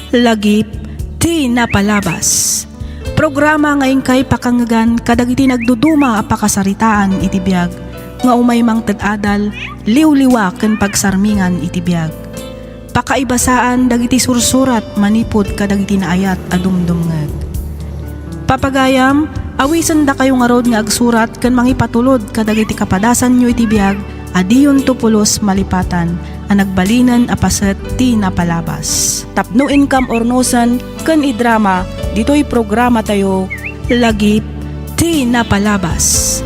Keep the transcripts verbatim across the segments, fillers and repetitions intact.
Lagip ti napalabas. Programa nga inkay pakangngegan kadagiti nagduduma a pakasaritaan iti biag nga umay mangted adal, liwliwa ken pagsarmingan iti biag. Pakaibasaan dagiti sursurat manipud kadagiti naayat a dumdumngeg. Papagayam, awisendakayo ngarud nga agsurat ken mangipatulod kadagiti kapadasanyo iti biag a diyonto pulos malipatan a nagbalinen a paset ti napalabas. Tapno inkam urnosen ken idrama ditoy programatayo, Lagip ti Napalabas.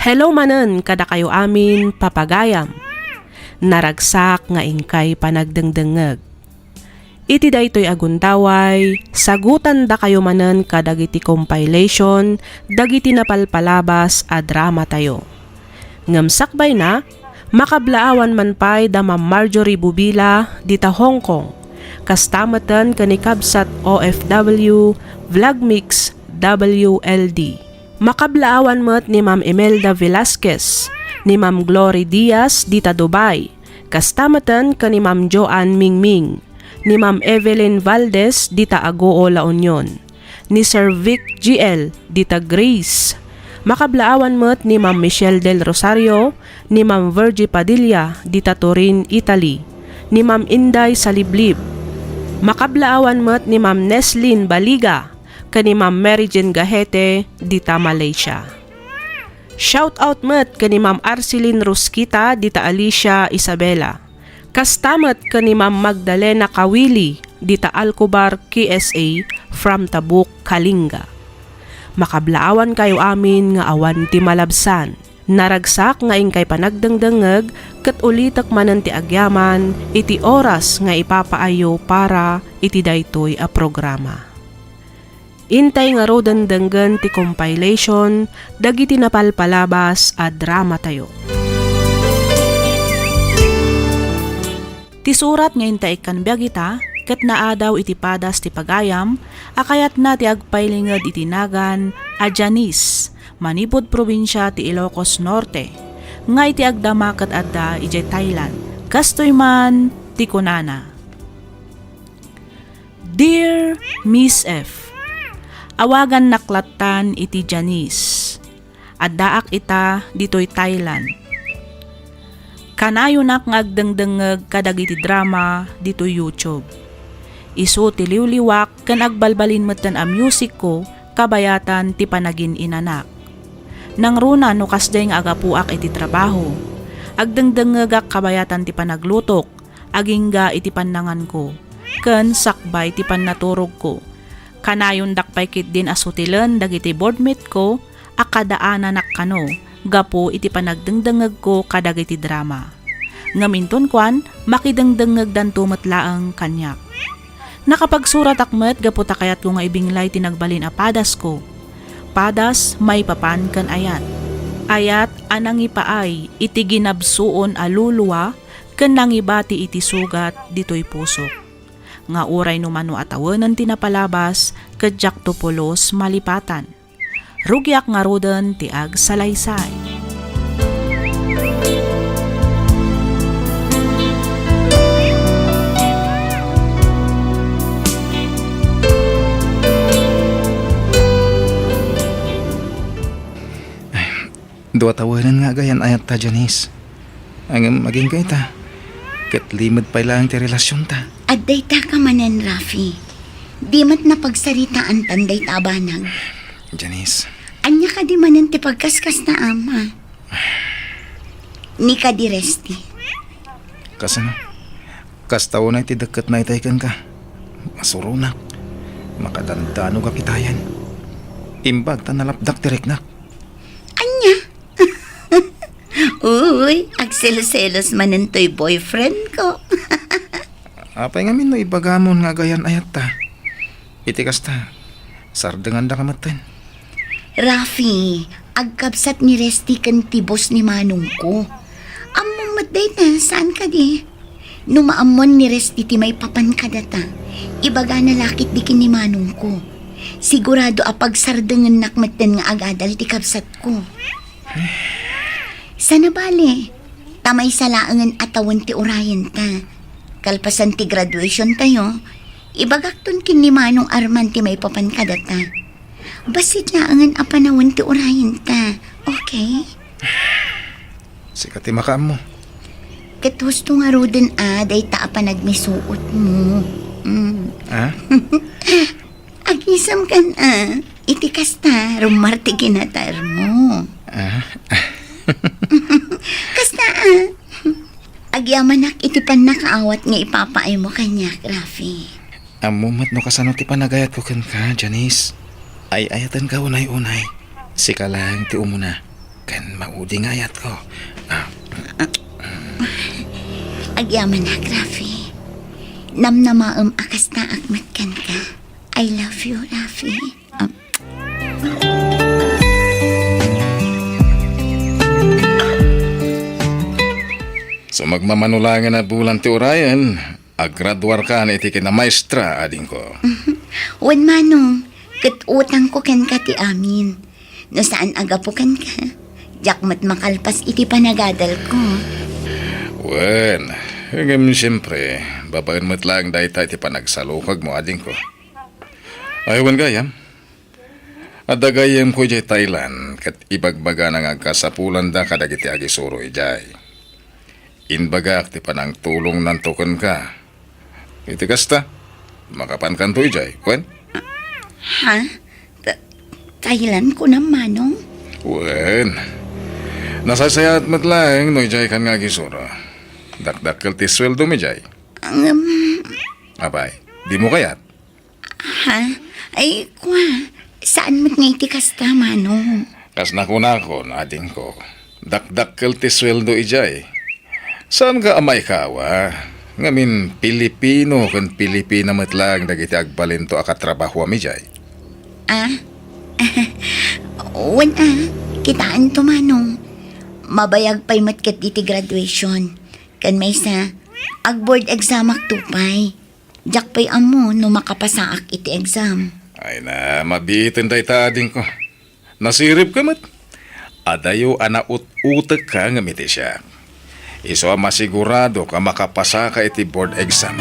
Hello manen kadakayo amin, papagayam. Naragsak nga inkay panagdengdengngeg. Iti daytoy a gundaway, sagutandakayo manen kadagiti compilation dagiti napalpalabas a dramatayo. Ngem sakbayna, makablaawan man pay da Ma'am Marjorie Bubila dita Hong Kong, kasta meten ken ni kabsat O F W Vlogmix W L D. Makablaawan met ni Ma'am Imelda Velasquez, ni Ma'am Glory Diaz dita Dubai, kasta meten ken ni Ma'am Joanne Mingming, ni Ma'am Evelyn Valdez dita Agoo, La Union, ni Sir Vic G L dita Greece. Makablaawan met ni Ma'am Michelle Del Rosario, ni Ma'am Virgie Padilla dita Turin, Italy, ni Ma'am Inday Saliblib. Makablaawan met ni Ma'am Neslin Baliga ken ni Ma'am Mary Jane Gahete dita Malaysia. Shout out met ken ni Ma'am Arceline Rusquita dita Alicia, Isabela. Kasta met ken ni Ma'am Magdalena Kawili dita Alcobar, K S A, from Tabuk, Kalinga. Makablaawankayo amin nga awan ti malabsan. Naragsak nga inkay panagdengdengngeg ket ulitek manen ti agyaman iti oras nga ipapaayyo para iti daytoy a programa. Intay ngaruden denggen ti compilation dagiti napalpalabas a dramatayo. Ti surat nga inta ikkan biag ita ket naadaw iti padas ti pagayam a kayatna ti agpailinged iti nagan a Janice, manipud probinsia ti Ilocos Norte, nga iti agdama ket adda idiay Thailand. Kastoy man ti kunana, "Dear Miss F, awagannak lattan iti Janice. Addaak ita ditoy Thailand. Kanayonak nga agdengdengngeg kadagiti drama ditoy YouTube. Isu ti liwliwak ken agbalbalin metten a musicko kabayatan ti panagin-inanak. Nangruna no kasdiay nga agapuak iti trabaho. Agdengdengngegak kabayatan ti panaglutok, agingga iti pannanganko, ken sakbay ti pannaturogko. Kanayondak pay ketdin a sutilen dagiti boardmate ko a kadaananak kano gapu iti panagdengdengngegko kadagiti drama. Ngem inton kuan, makidengdengngegdanto met laeng kaniak." Nakapagsuratak met gapu ta kayatko nga ibinglay ti nagbalin a padasko. Padas maipapan ken ayat. Ayat a nangipaay iti ginabsuon a luluwa ken nangibati iti sugat ditoy pusok. Nga uray no mano a tawenen ti napalabas, ket diakto pulos malipatan. Rugiak ngaruden ti agsalaysay. Dua tawenen nga agayan-ayatta, Janice. Ngem agingga ita, ket limed pay laeng ti relasionta. Adda ita ka manen, Rafi. Di met napagsaritaantan dayta a banag. Janice. Ania kadi manen ti pagkaskasnaam, ha? Ni kadi Resty. Kasano? Kasta unay ti dekketna itay kenka. Masuronak. Makadandanogak itayen. Imbag ta nalapdak ti riknak. Ania? Uy, agselos-selos manen toy boyfriend ko. Apay ngamin no ibagamon nga agayan-ayatta? Iti kasta, sardengandaka metten. Rafi, agkabsat ni Resty ken ti boss ni manongko. Ammom met dayta, saan kadi? No maammuan ni Resty ti maipapan kadata, ibagana la ketdi ken ni manongko. Sigurado a pagsardengennak metten nga agadal ti kabsatko. Sana bale, ta maysa laengen a tawen ti urayenta. Kalpasan ti graduation tayo, ibagakton ken ni Manong Arman ti maipapan kadata. Bassit laengen a panawen ti urayenta, okay? Sika ti makaammo. Ket husto ngaruden a dayta a panagmisuotmo. Mm. Ah? Agisem kan a, iti kasta, rummar ti kinatarmo. Ah? Kasta a, agyamanak iti pannakaawat nga ipapaaymo kaniak, Rafi. Ammo met no kasano ti panagayatko kenka, Janice. Ay-ayatenka unay-unay. Sika laeng ti umuna. Ken maudi nga ayatko. Ah. Agyamanak, Rafi. Namnamaem a kastaak met kenka. I love you, Rafi. Ah. So, magmamano laeng a bulan ti urayen, agraduarkan iti kinamaestra, adingko. Wen, Manong, ket utangko kenka ti amin. No saan a gapu kenka, diak met makalpas iti panagadalko. Wen, ngem siempre, babaen met laeng dayta iti panagsalukagmo, adingko. Ay, wen gayam. Adda gayyemko idiay Thailand, ket ibagbagana nga agkasapulanda kadagiti agisuro idiay. Imbagaak ti panangtulongnanto kenka. Iti kasta, makapankanto idiay, wen? Ha? Ta-, Thailand kunam, Manong? Wen. Nasaysayaat met laeng no idiaykan nga agisuro. Dakdakkel ti sueldom idiay. Ngem, apay, dimo kayat? Ha? Ay, kua, saan met nga iti kasta, Manong? Kas nakunakon, adingko, dakdakkel ti sueldo idiay. Saanka a maikawa, ngamin Pilipino ken Pilipina met laeng dagiti agbalinto a katrabahoam idiay. Ah? Wen a, kitaanto, Manong. Mabayag pay met ket iti graduation. Ken maysa, ag-board examakto pay. Diak pay ammo no makapasaak iti exam. Ay na, mabiiten dayta, adingko. Nasiribka met. Adayo a naut-utekka ngem iti siak. Isu a masiguradok a makapasaka iti board exam.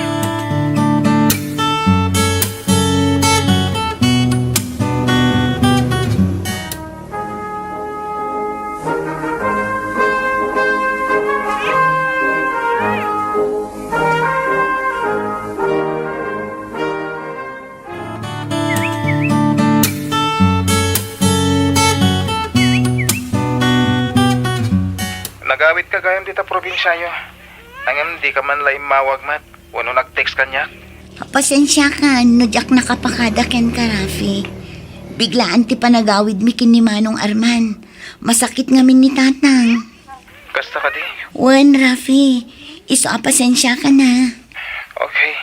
Nagawidka gayam dita probinsiayo. Ngem dika man la immawag met wenno nag-text kaniak? Pasensiakan no diak nakapakada kenka, Rafi. Biglaan ti panagawidmi ken ni Manong Arman. Masakit ngamin ni Tatang. Kasta kadi? Wen, Rafi. Isu a pasensiakan a. Okay.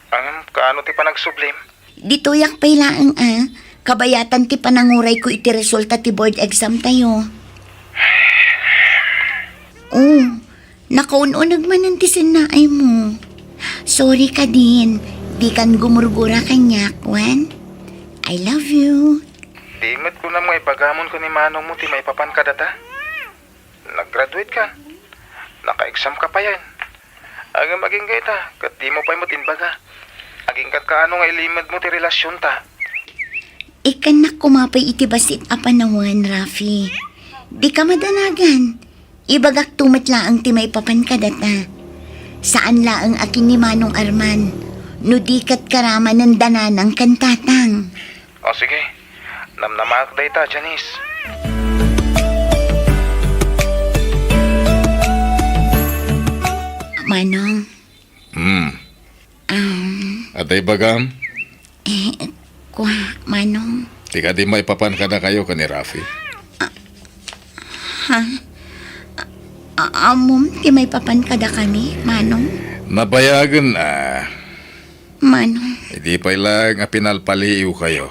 Ngem kaano ti panagsublim? Ditoyak pay laeng a, kabayatan ti panangurayko iti resulta ti board exam tayo. Oh, nakaun-uneg manen ti sennaaymo. Sorry kadin, dikan gumurgura kaniak, wen? I love you. Di met kunam nga ibagamon ken ni manongmo ti maipapan kadata? Nag-graduate ka. Naka-exam ka payen. Ngem agingga ita, ket dimo pay met imbaga. Agingga't kaano nga ilimedmo ti relasionta? Ikkannak koma pay iti bassit a panawen, Rafi. Dika madanagan. Ibagakto met laeng ti maipapan kadata. Saan laeng a ken ni Manong Arman, no di ket karamanen da nanang ken tatang. O, sige. Namnamaak dayta, Janice. Manong. Hmm. Um. Adda ibagam? Eh, kua, Manong. Ti kadi maipapan kadakayo ken ni Rafi? Ah, ha? A-, ammom ti maipapan kadakami, Manong? Nabayagen a. Manong. Idi pay laeng a pinalpaliiwkayo.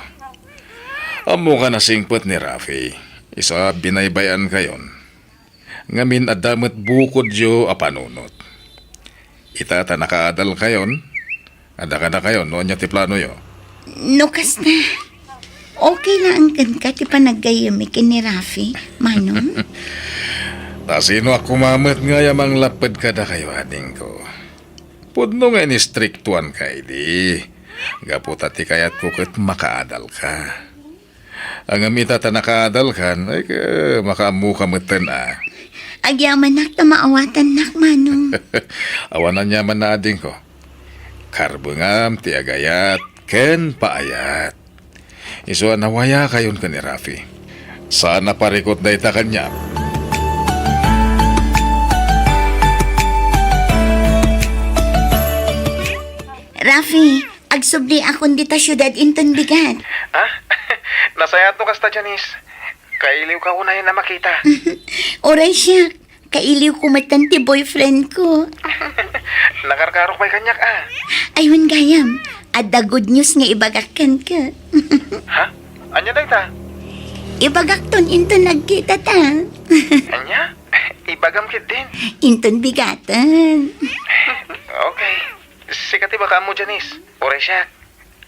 Ammok a nasingpet ni Rafi, isu a binaybay-ankayon. Ngamin adda met bukodyo a panunot. Ita ta nakaadalkayon, adda kadakayon no ania ti planoyo. No kasta, Okay laeng kenka ti panaggayyemmi ken ni Rafi, Manong? Ta sino a kumamet nga aya manglapped kadakayo, adingko? Pudno nga inistriktuanka idi, gapu ta ti kayatko ket makaadalka. Ngem ita ta nakaadalkan, ay, ka-, makaammoka metten a. Agyamanak ta maawatannak, Manong. Awan aniamanna, adingko. Karbengam ti agayat ken paayat. Isu a nawayakayon ken ni Rafi. Saan a parikut dayta kaniak. Rafi, agsubliakon dita siudad inton bigat. Ah? Nasayaat no kasta, Janice. Kailiwka unayen a makita. Uray siak, kailiwko metten ti boyfriend ko. Nakarkarok pay kaniak, ah. Ay, wen gayam, adda good news nga ibagak kenka. Ha? Ania dayta? Ibagakton inton nagkita ta. Ania? Ibagam ketdin? Inton bigaten. Okay. Sika ti makaammo, Janice. Uray siak.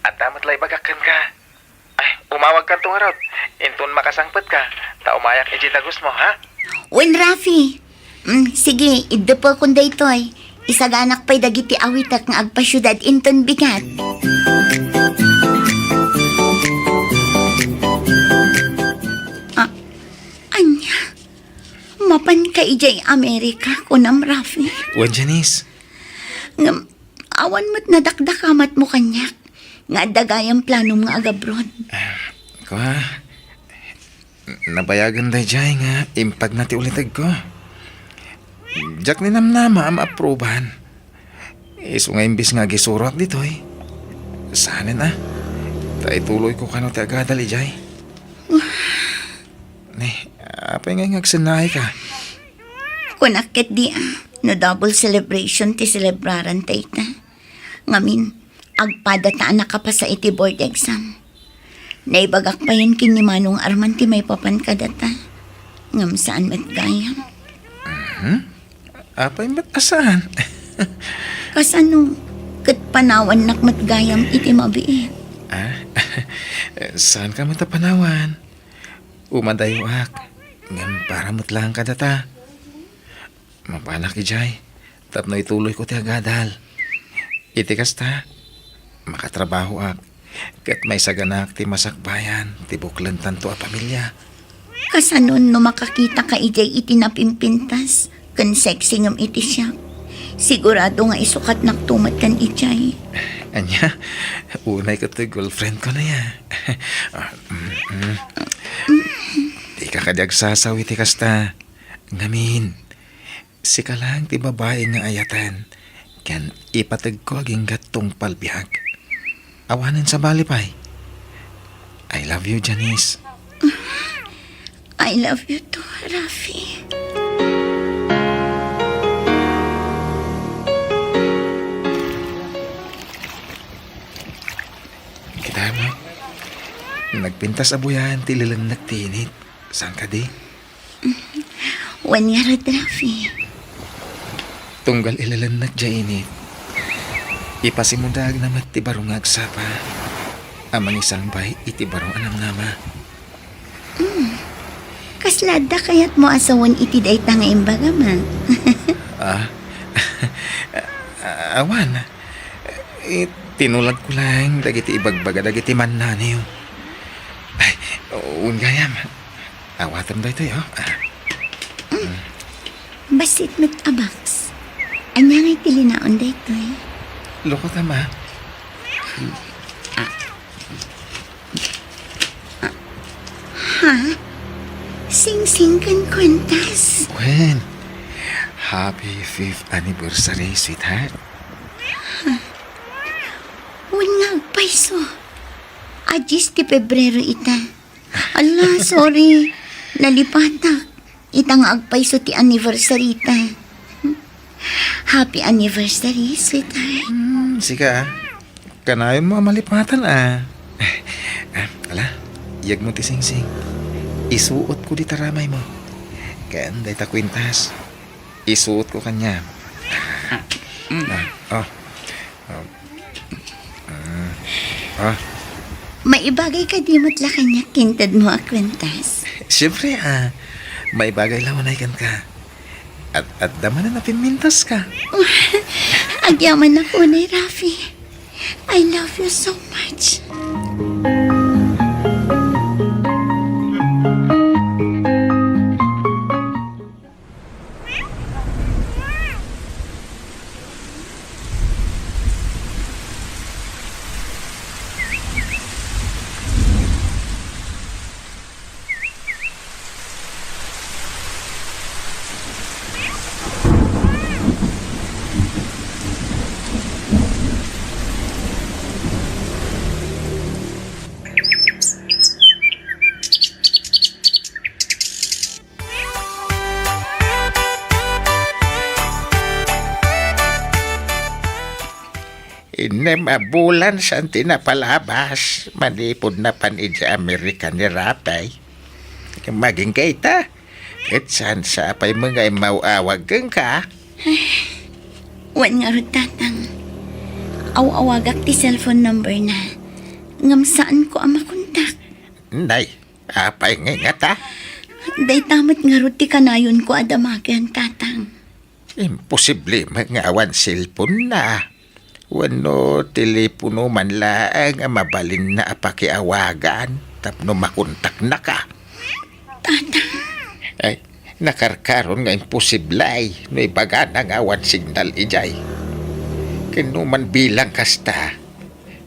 Adda met la ibagak kenka. Ay, umawagkanto ngarud. Inton makasangpetka, ta umayak idiay dagusmo, ha? Wen, Rafi. Mm, sige, iddepekon daytoy. Isaganak pay dagiti awitek nga agpasiudad inton bigat. Ah, ania? Mapanka idiay Amerika, kunam, Rafi? Wen, Janice. Ngem, awan met nadakdakamatmo kaniak nga adda gayam planom nga agabroad. Ah, kua, nabayagen daydiay nga impagna ti ulitegko. Diak ninamnama a maaprubahan. Isu nga imbes nga agisuroak ditoy, saanen a, ta ituloyko kano ti agadal idiay. Ni, apay ngay nga agsennaayka? Kunak ketdi a, no double celebration ti celebraran dayta. Ngamin, agpadata a nakapasa iti board exam. Naibagak payen ken ni Manong Arman ti maipapan kadata. Ngem saan met gayam. Mhm. Apay met a saan? Kasano? Ket panawannak met gayam iti mabiit. Ah? Saanka met a panawan? Umadayoak. Ngem para met laeng kadata. Mapanak idiay tapno ituloyko ti agadal. Iti kasta, makatrabahoak ket maisaganaak ti masakbayan ti buklentanto a pamilia. Kasanon no makakitaka idiay iti napimpintas ken sexy ngem iti siak? Sigurado nga isukatnakto met ken idiay. Ania? Unay ket toy girlfriendko aya. Ah, mm, mm. Dika kadi agsasaw iti kasta. Ngamin, sika laeng ti babai nga ayaten, ken ipategko agingga tungpal biag. Awanen sabali pay. I love you, Janice. I love you too, Rafi. Kita mo, nagpintas a buyaen ti ililennek ti init. Saan kadi? Wen ngarud, Rafi. Tunggal ililennek diay init, ipasimudaagna met ti baro nga agsapa a mangisalbay iti baro a namnama. Mm. Kasla adda kayatmo a sawen iti dayta nga imbagam, a? Ah? Awan. Eh, tinuladko laeng dagiti ibagbaga dagiti mannaniw. Ay, wen gayam. Awatem daytoy, oh. Ah. Mm. Bassit met a box. Ania ngay ti linaon daytoy? Lukot, ama. Ah. Ah. Ha? Singsing ken kwentas? Wen. Happy fifth anniversary, sweetheart. Ha? Wen nga agpayso. A dies ti Pebrero ita. Ala, sorry. Nalipatak. Ita nga agpayso ti anniversary ta. Happy anniversary, sweetheart. Hmm, sika, ah. Kanayonmo a malipatan, ah. Ah, ala, iyagmo ti singsing. Isuotko dita ramaymo. Ken dayta kwentas. Isuotko kaniam. Ah, mm. Ah, oh. Oh. Mm. Ah. Maibagay kadi met la kaniak ti intedmo a kuentas? Siempre, ah, maibagay la unay kenka. At, at damanan a pimmintas ka. Agyamanak unay, Rafi. I love you so much. Innem a bulan saan ti napalabas manipud napan idiay Amerika ni Rapay. Maginggayta, ket saan sa pay nga immaw-awag kenka? Wen ngarud, Tatang. Aw-awagak ti cellphone number na. Ngem saanko a makontak. Nay, apay nga ingata? Dayta met ngarud ti kanayonko a damagen, Tatang. Imposible met nga awan cellphone na. Wenno telepono man laeng a mabalinna a pakiawagan tapno makontaknaka. Tatang. Ay, nakarkaron nga imposible no ibagana nga awan signal idiay. Ken no man bilang kasta,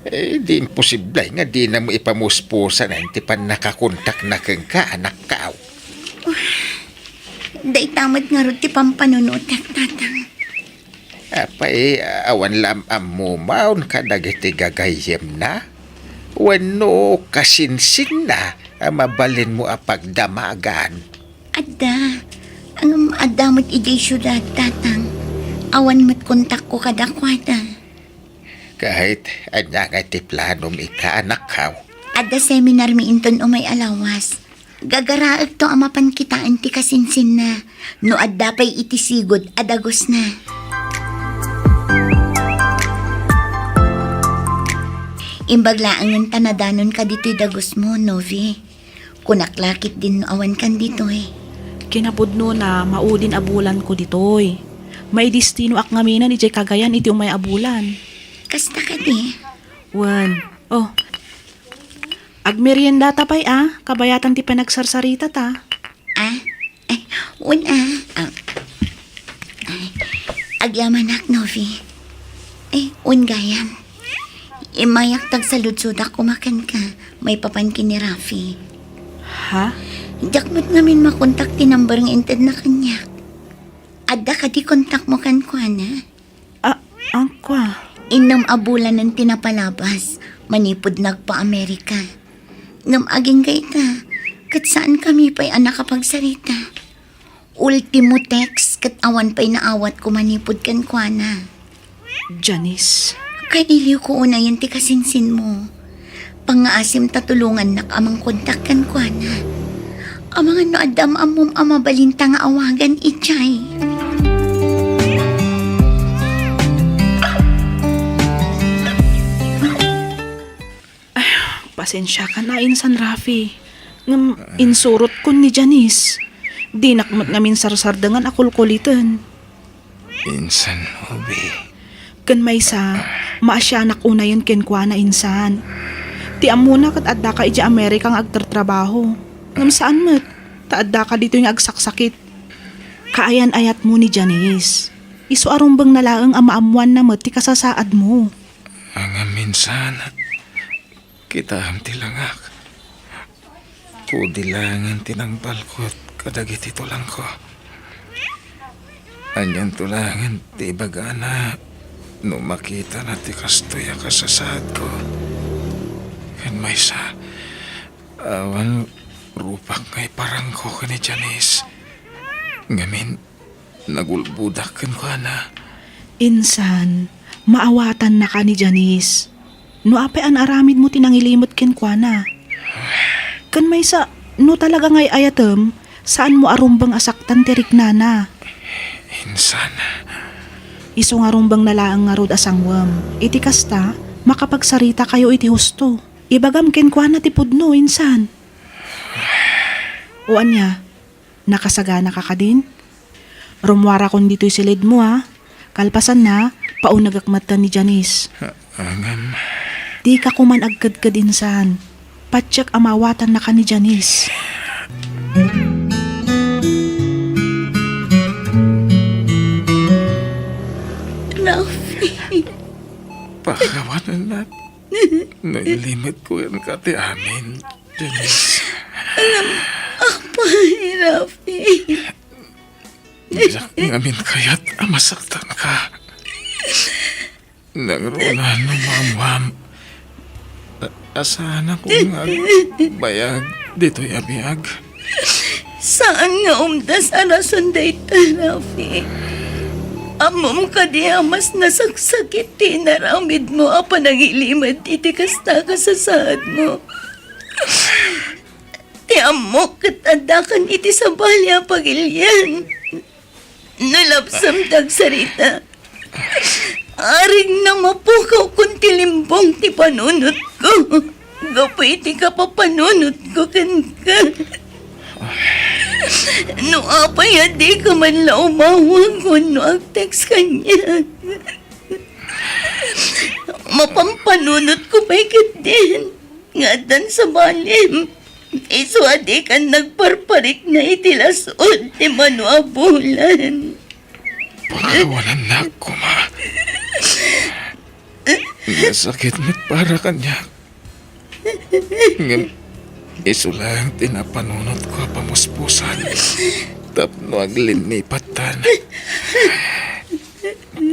eh, di imposible nga dinamo ipamuspusan ti pannakakontakna kenka, anakko. Dayta met ngarud ti pampanunotek, Tatang. Apay, awan la am-ammom kadagiti gagayyemna? Wenno kasinsinna a mabalinmo a pagdamagan? Adda. Ngem adda met idiay siudad, Tatang. Awan met kontakko kadakuada. Ket ania ngay ti planom ita, anakko? Adda seminarmi inton umay a lawas. Gagaraekto a mapan kitaen ti kasinsinna no adda pay iti sigud a dagusna. Imbag laengen ta nadanonka ditoy dagusmo, Novi. Kunak la ketdin no awankan ditoy. Kinapudnona, maudin a bulanko ditoy. Maidestinoak ngaminen idiay Cagayan iti umay a bulan. Kasta kadi? Wen. Oh. Agmeriendata pay a, kabayatan ti panagsarsaritata. Ah? Ay, wen a. Ah. Ay, agyamanak, Novi. Ay, wen gayam. Immayak ta agsaludsodak koma kenka, maipapan ken ni Rafi. Ha? Diak met ngamin makontak ti number nga intedna kaniak. Adda kadi kontakmo kenkuana? Ah, angkua. Innem a bulanen ti napalabas, manipud nagpa-Amerika. Ngem agingga ita, ket saankami pay a nakapagsarita. Ultimo text ket awan pay naawatko manipud kenkuana. Janice. Kailiwko unayen ti kasinsinmo. Pangngaasim ta tulongannak a mangkontak kenkuana. Amangan no adda am-ammom a mabalinta nga awagan idiay. Ay, pasensiakan a insan, Rafi. Ngem insurotkon ni Janice. Dinak met ngamin sarsardengan a kulkuliten. Insan, Novi. Ken maysa, maasianak unayen kenkuana, insan. Ti ammona ket addaka idiay Amerika nga agtartrabaho. Ngem saan met, ta addaka ditoy nga agsaksakit. Kaayan-ayatmo ni Janice. Isu a rumbengna laeng a maammoanna met ti kasasaadmo. Ngem insan, kitaem ti langak. Kudi laengen ti nangbalkot kadagiti tulangko. Anianto laengen ti ibagana no makitana ti kastoy a kasasaadko? Ken maysa, awan rupak nga iparangko ken ni Janice. Ngamin, nagulbodak kenkuana. Insan, maawatannaka ni Janice. No apay a naaramidmo ti nangilimed kenkuana. Ken maysa, no talaga nga ay-ayatem, saanmo a rumbeng a saktan ti riknana. Insan. Isu nga rumbengna laeng ngarud a sangwem. Iti kasta, makapagsaritakayo iti husto. Ibagam kenkuana ti pudno, insan. O ania, nakasaganaka kadin? Rummuarakon ditoy silidmo, a. Kalpasanna, paunegek metten ni Janice. Ngem dika koman agkedked, insan. Patiek a maawatannaka ni Janice. Rafi. Pakawanennak. Nailimedko kenka ti amin, Janice. Apay, Rafi. Diak ngamin kayat a masaktanka. Nangruna no maammuam a, a saanakon nga agbayag ditoy a biag. Saan nga umdas a rason dayta, Rafi. Ammom kadi a mas nasaksakit ti inaramidmo a panangilimed iti kasta a kasasaadmo? Ti ammok ket addakan iti sabali a pagilian. No lapsam ti agsarita, arig na mapukawkon ti limbong ti panunotko gapu iti kapapanunotko kenka. No apay a dika man la umawag wenno agtext kaniak, mapampanunotko pay ketdin nga addan sabalim. Isu a dikan nagparparikna iti las-ud ti mano a bulan. Pakawanennak koma. Nasakit met para kaniak. Ngem isu laeng ti napanunotko a pamuspusan tapno aglinnipattan.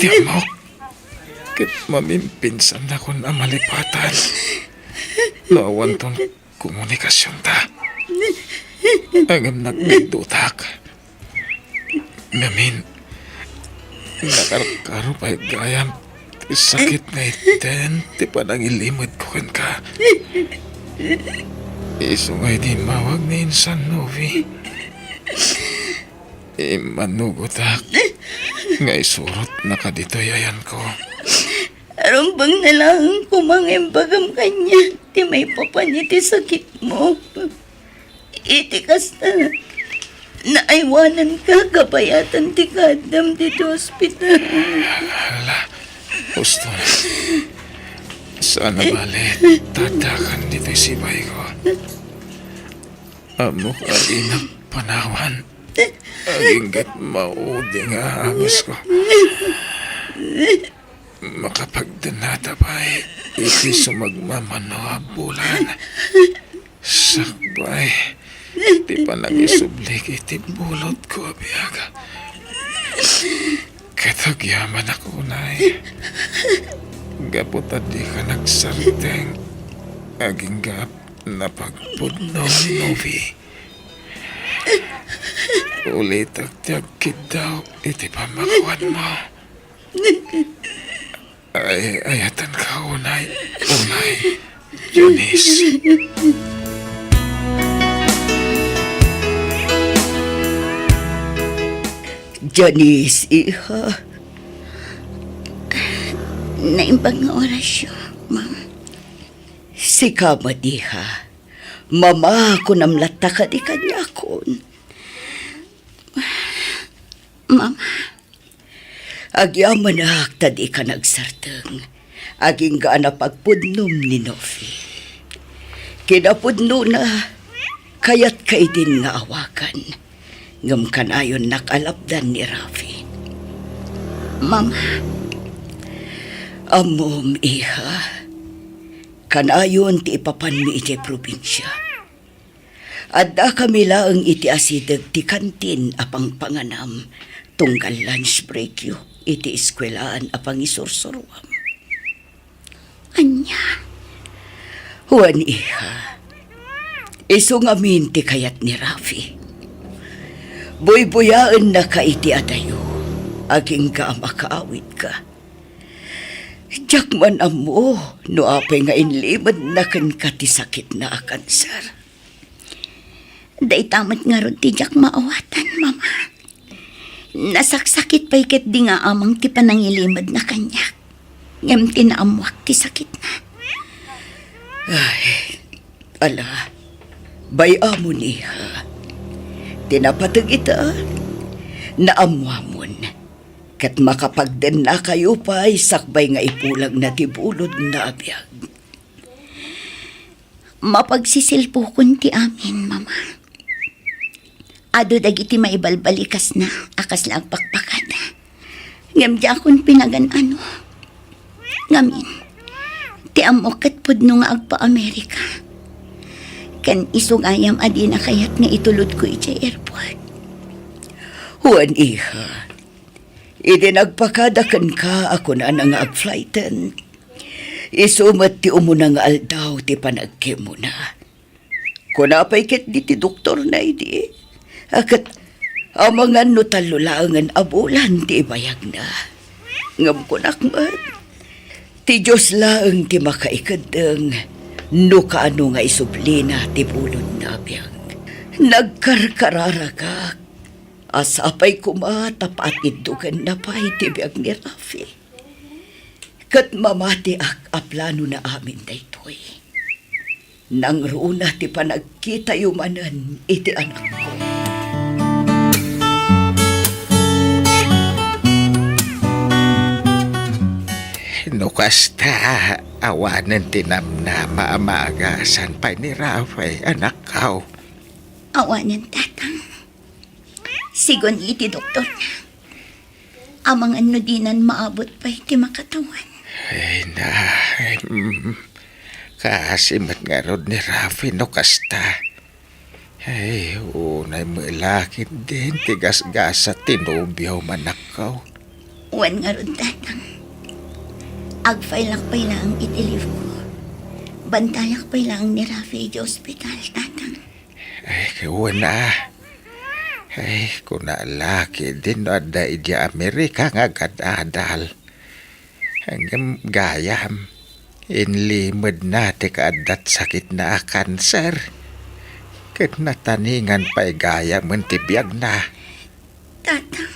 Ti ammok, ket mamimpinsannakon a malipatan no awanton komunikasionta. Ngem nagbidutak. Ngamin, nakarkaro pay gayam ti sakit nga iten ti panangilimedko kenka. Isu nga idi immawag ni Insan Novi, immanugotak nga isurotna kaditoy ayanko. Rumbeng na laeng koma nga imbagam kaniak ti maipapan iti sakitmo. Iti kasta, naaywananka kabayatan ti kaaddam ditoy ospital. Ala, husto na. Saan a bale, tadakan ditoy sibayko. Ammok a dinak panawan. Agingga't maudi nga aamisko. Makapagdennata pay iti sumagmamano a bulan. Sakbay ti panangisublik iti bulotko a biag. Ket agyamanak unay, gapu ta dika nagsardeng agingga a napagpudno ni Novi. Ulitek ti agkiddaw iti pammakuanmo. Ay, ayatenka unay, unay, Janice. Janice, iha. Naimbag nga orasyo, Mama. Sika met, iha. Mama, kunam latta kadi kaniakon. Mama. Agyamanak ta dika nagsardeng agingga a napagpudnom ni Novi. Kinapudnona, kayatka idin nga awagan, ngem kanayonnak a lapdan ni Rafi. Mama, ammom, iha, kanayon ti ipapanmi idiay probinsia. Addakami laeng iti asideg ti kantin a pangpanganam tunggal lunch breakyo iti eskuelaan a pangisursuroam. Ania? Wen, iha. Isu ngamin ti kayat ni Rafi. Buybuyaennaka iti adayo, agingga a makaawidka. Diak man ammo no apay nga inlimedna kenka ti sakitna a kanser. Dayta met ngarud ti diak maawatan, Mama. Nasaksakit pay ketdi nga amang ti panangilimedna kaniak, ngem ti naammoak ti sakitna. Ay, ala, bay-amon, iha. Ti napateg ita, naammoamon. Ket makapagdennakayo pay sakbay nga ipulagna ti bulodna a biag. Mapagsisilpokon ti amin, Mama. Adu dagiti maibalbalikasna a kasla agpakpakada. Ngem diakon pinagan-ano. Ngamin, ti ammok ket pudno nga agpa-Amerika. Ken isu gayam a dina kayat nga itulodko idiay airport. Wen, iha, idi nagpakada kenka a kunana nga agflighten, isu met ti umuna nga aldaw ti panagkemona. Kuna pay ketdi ti doktorna idi, a ket amangan no tallo laengen a bulan ti ibayagna. Ngem kunak met, ti Dios laeng ti makaikeddeng no kaano nga isublina ti bulodna a biag. Nagkarkararagak a sapay koma ta paatiddogenna pay ti biag ni Rafi. Ket mamatiak a planona amin daytoy. Nangruna ti panagkitayo manen iti anakko. No kasta, awanen ti namnama a maagasan pay ni Rafi, anakko. Awanen, Tatang. Sigun iti doktorna. Amangan no dinan maabut pay ti makatawan. Ay, na, ay, mm. Kaasi met ngarud ni Rafi no kasta. Ay, unay met la ketdin ti gasgasat ti nobiom, anakko. Wen ngarud, Tatang. Agfailak pay laeng iti leave ko. Bantayak pay laeng ni Rafi iti ospital, Tatang. Ay, wen a. Ay, kuna la ketdin no adda idiay Amerika nga agad-adal. Ngem gayam, inlimedna ti kaaddat sakitna a kanser. Ket nataningan pay gayamen ti biagna. Tatang.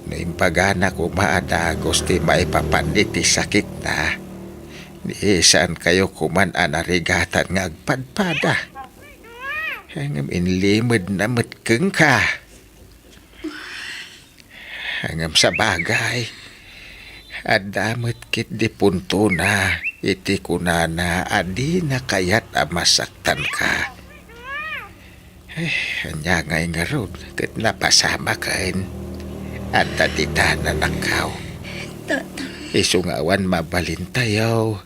No imbagana koma a dagus ti maipapan iti sakitna, ni saankayo koman a narigatan nga agpadpada. Ngem inlimedna met kenka. Ngem sabagay, adda met ketdi puntona iti kunana a dina kayat a masaktanka. Eh, ania ngay ngarud ket napasamaken? Adda ti tananakkaw. Tata. Isu nga awan mabalintayo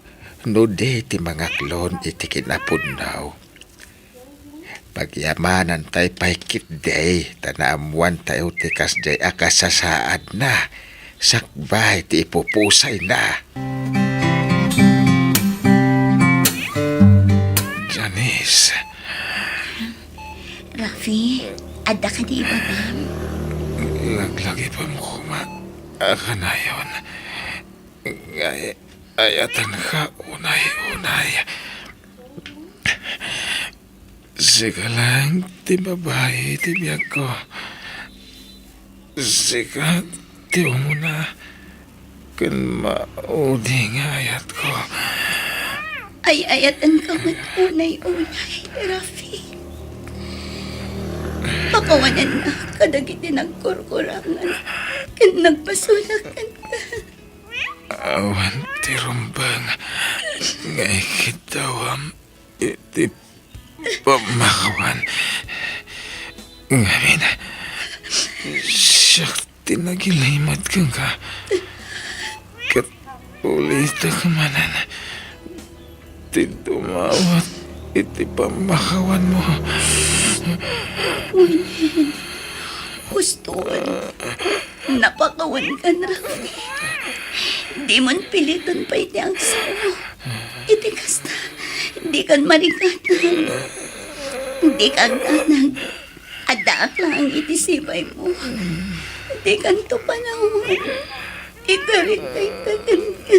no di ti mangaklon iti kinapudno. Pagyamanantay pay ketdi ta naammoantayo ti kasdiay a kasasaadna. Sakbay ti ipupusayna. Janice. Rafi, adda kadi ibagam? Laglagipem koma a kanayon. Ay-, ayatenka unay-unay. Sika laeng ti babai iti biagko. Sika ti umuna ken maudi nga ayatko. Ay-ayatenka met unay-unay, Rafi. Pakawanennak kadagiti nagkurkurangan ken nagpasunak kenka. Awan ti rumbeng nga ikiddawam iti pammakawan. Ngamin, siak ti nagilimed kenka. Ket ulitek manen ti dumawat iti pammakawanmo. Wen, husto. Napakawankan, Rafi. Dimon piliton pay ti agsao. Iti kasta, dikan marigatan. Dika agdanag. Addaak laeng iti sibaymo. Dikanto panawan. Ikarit dayta kenka.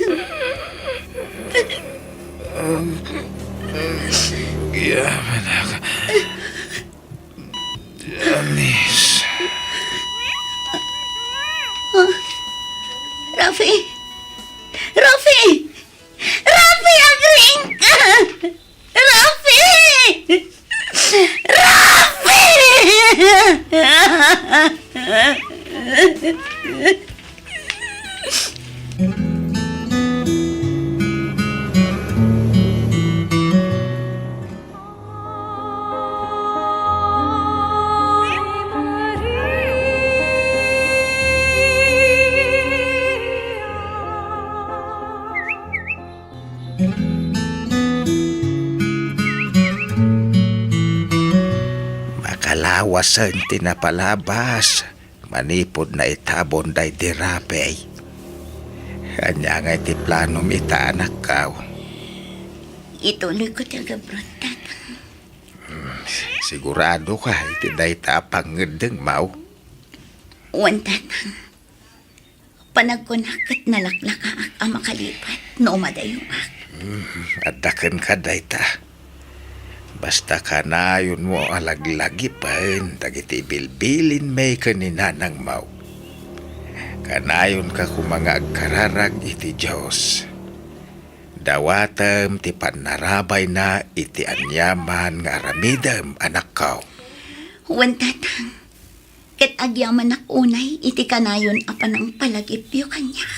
Agyamanak. Janice. Ah, Rafi! Rafi! Rafi, agriingka! Rafi! Makalawasen ti napalabas manipud naitabon daydi Rafi. Ania ngay ti planom ita, anakkaw? Ituloyko ti agabroad, Tatang. Hmm, sigurado ka iti dayta a pangngeddengmaw? Wen, Tatang. Panagkunak ket nalaklakaak a makalipat no umadayuak. Hmm, adda kenka dayta. Basta kanayonmo a laglagipen dagiti bilbilinmi ken ni nanangmaw. Kanayonka koma nga agkararag iti Dios. Dawatem ti pannarabayna iti aniaman nga aramidem, anakko. Wen, Tatang. Ket agyamanak unay iti kanayon a panangpalagipyo kaniak.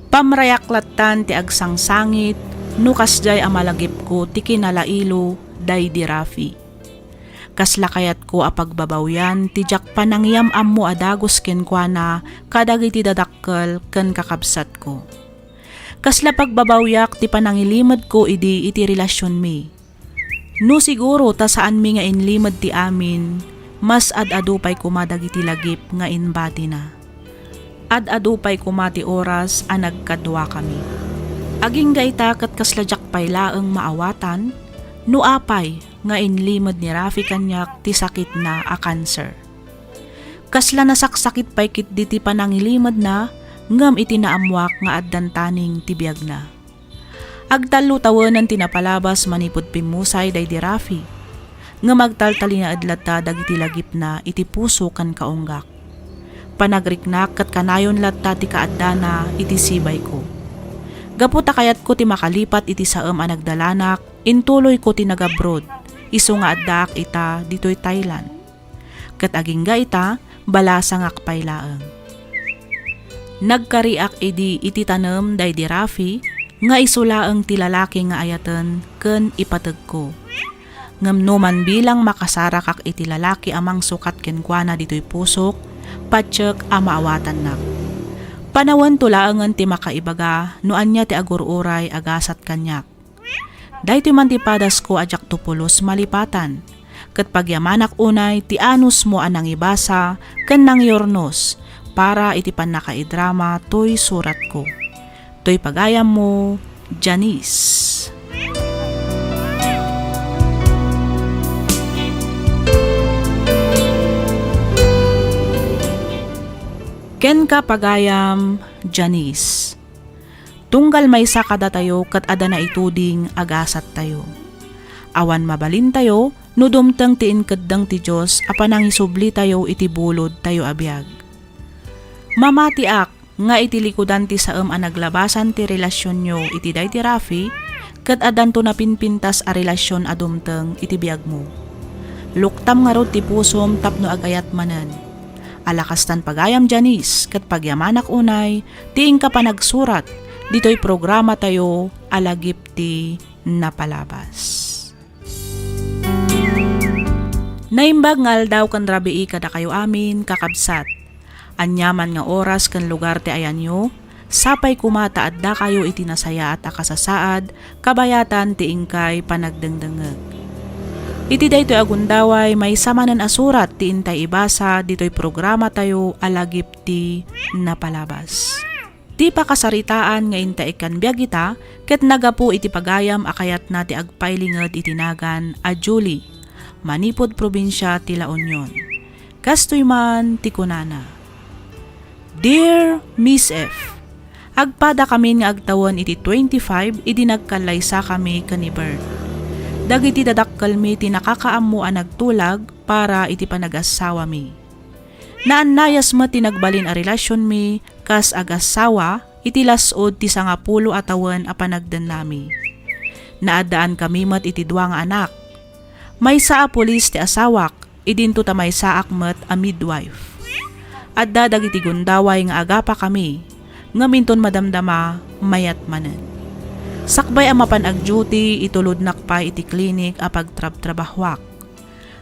Pamrayak lattan ti agsangsangit no kasdiay a malagipko ti kinalailo daydi Rafi. Kasla kayatko a pagbabawian ti diak panangiyam-ammo a dagus kenkuana kadagiti dadakkel ken kakabsatko. Kasla pagbabawiak ti panangilimedko idi iti relasionmi. No siguro ta saanmi nga inlimed ti amin, mas ad-adu pay koma dagiti lagip nga inbatina. Ad-adu pay koma ti oras a nagkaduakami. Agingga ita ket kasla diak pay laeng maawatan no apay nga inlimed ni Rafi kaniak ti sakitna a kanser. Kasla nasaksakit pay ketdi ti panangilimedna ngem iti naammoak nga addan taning ti biagna. Agtallo tawenen ti napalabas manipud pimmusay daydi Rafi, ngem agtaltalinaed latta dagiti lagipna iti puso ken kaunggak. Panagriknak ket kanayon latta ti kaaddana iti sibayko. Gapu ta kayatko ti makalipat iti saem a nagdalanak, intuloyko ti nagabroad, isu nga addaak ita ditoy Thailand. Ket agingga ita, balasangak pay laeng. Nagkariak idi iti tanem daydi Rafi nga isu laeng ti lalaki nga ayaten ken ipategko. Ngem no man bilang makasarakak iti lalaki a mangsukat kenkuana ditoy pusok, patiek a maawatannak. Panawento laengen ti makaibaga no ania ti agur-uray a gasat kaniak. Daytoy man ti padasko a diakto pulos malipatan, ket pagyamanak unay ti anusmo a nangibasa ken nangyurnos para iti pannakaidrama toy suratko. Toy pagayammo, Janice. Kenka pagayam, Janice. Tunggal maysa kadatayo ket adda naituding a gasattayo. Awan mabalintayo no dumteng ti inkeddeng ti Dios a panangisublitayo iti bulodtayo a biag. Mamatiak nga iti likudan ti saem a naglabasan ti relasionyo iti daydi Rafi, ket addanto napinpintas a relasion a dumteng iti biagmo. Luktam ngarud ti pusom tapno agayat manen. Ala kastan pagayam, Janice, ket pagyamanak unay ti inka panagsurat ditoy programatayo a Lagip ti Napalabas. Naimbag nga aldaw ken rabii kadakayo amin, kakabsat. Aniaman nga oras ken lugar ti ayanyo, sapay koma ta addakayo iti nasayaat a kasasaad kabayatan ti inkay panagdengdengngeg. Iti daytoy a gundaway, maysa manen a surat ti intay ibasa ditoy programatayo a Lagip ti Napalabas. Ti pakasaritaan nga intay ikkan biag ita ket nagapu iti pagayam a kayatna ti agpailinged iti nagan a Julie, manipud probinsia ti La Union. Kastoy man ti kunana, Dear Miss F, agpadakamin nga agtawen iti twenty-five idi nagkallaysakami ken ni Bert. Dagiti dadakkelmi ti nakakaammo a nagtulag para iti panagassawami. Naannayas met ti nagbalin a relasionmi kas agassawa iti las-ud ti sangapulo a tawen a panagdennami. Naaddaanmi met iti dua nga anak. Maysa a pulis ti asawak, idinto ta maysaak met a midwife. Adda dagiti gundaway nga agapakami, ngem inton madamdama, mayat manen. Sakbay a mapan agduty, itulodnak pay iti klinik a pagtrabtrabahuak.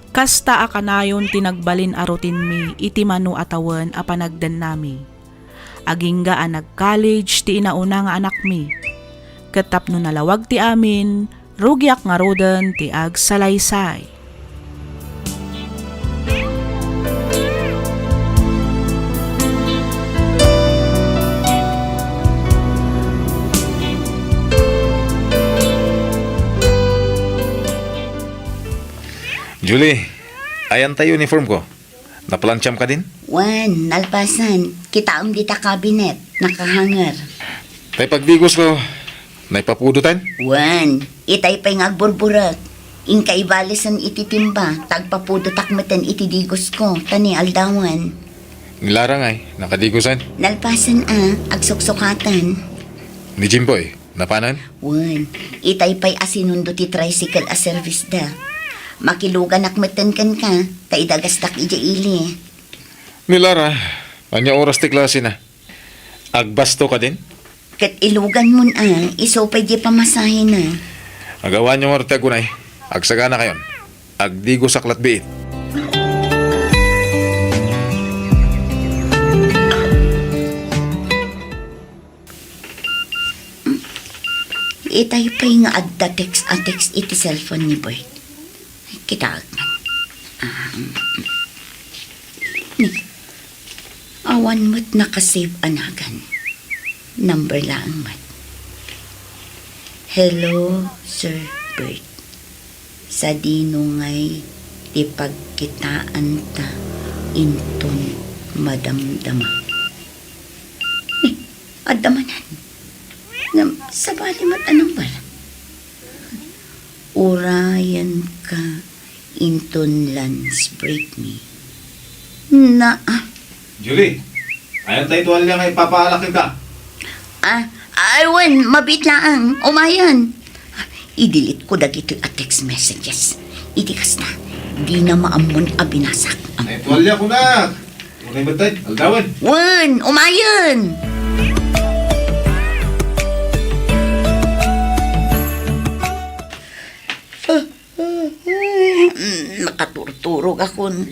Kasta a kanayon ti nagbalin a routine-mi iti mano a tawen a panagdennami. Agingga a nag-college ti inauna nga anakmi. Ket tapno nalawag ti amin, rugiak ngaruden ti agsalaysay. Julie, ayan tayo uniform ko. Naplantsaam kadin? Wen, nalpasen. Kitaem dita cabinet, nakahanger. Tay pagdigos ko, naipapudotan? Wen, itay pay nga agburburek. Inka ibalisen iti timba, ta agpapudotak meten iti digos ko, ta ni aldawen. Ni Lara ngay, nakadigosan? Nalpasen a, agsuksukatan. Ni Jimboy? Napanan? Wen, itay pay a sinundo ti tricycle a service da. Makiluganak metten kenka, ta idagasdak idiay ili. Ni Lara, ania oras ti klasena? Agbasto kadin? Ket iluganmon a, isu pay di pamasahena. Agawanyo ngarud ti agunay. Agsaganakayon. Agdigosak latbiit. Itay pay nga adda text a text iti cellphone ni Bert. Kitaek man. Ah, mm, mm. Ni, awan met nakasave a nagan. Number laeng met. "Hello, Sir Bert. Sadino ngay ti pagkitaanta inton madamdama?" Ni, adda manen. Ngem sabali met a number. Urayenka inton lunch break mi. Na, ah. Julie, ayan tay tualya nga ipapaalak ka. Ah, ay, wen, mabiit laeng. Umayen. I-delete ko dagitoy a text messages. Iti kasta, dina maammon a binasak. Ay, tualya ko na. Unay met tay, aldawen. Wen, umayen. Mm, nakaturturog akon.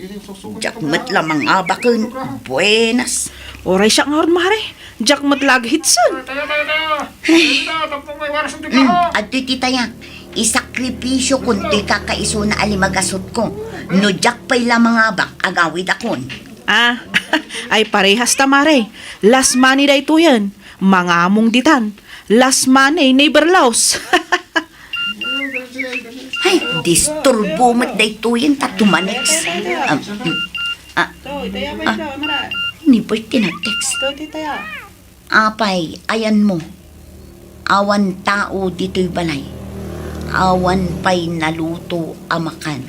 Diak met la mangabaken. Buenas. Uray siak ngarud, Mare. Diak met la aghitsen. Mm, adtoy ti tayak. Isakripisio kon toy kakaisuna a limagasutko. No diak pay la mangabak, agawidakon. Ah, ay parehas ta, Mare. Last money daytoyen. Mangamong ditan. Last money, never lost. Ay, disturbo met daytoyen ta tumanex. Ah, mm, ah, ah, ni Bert ti nag-text. Apay, ayanmo. Awan tao ditoy balay. Awan pay naluto a makan.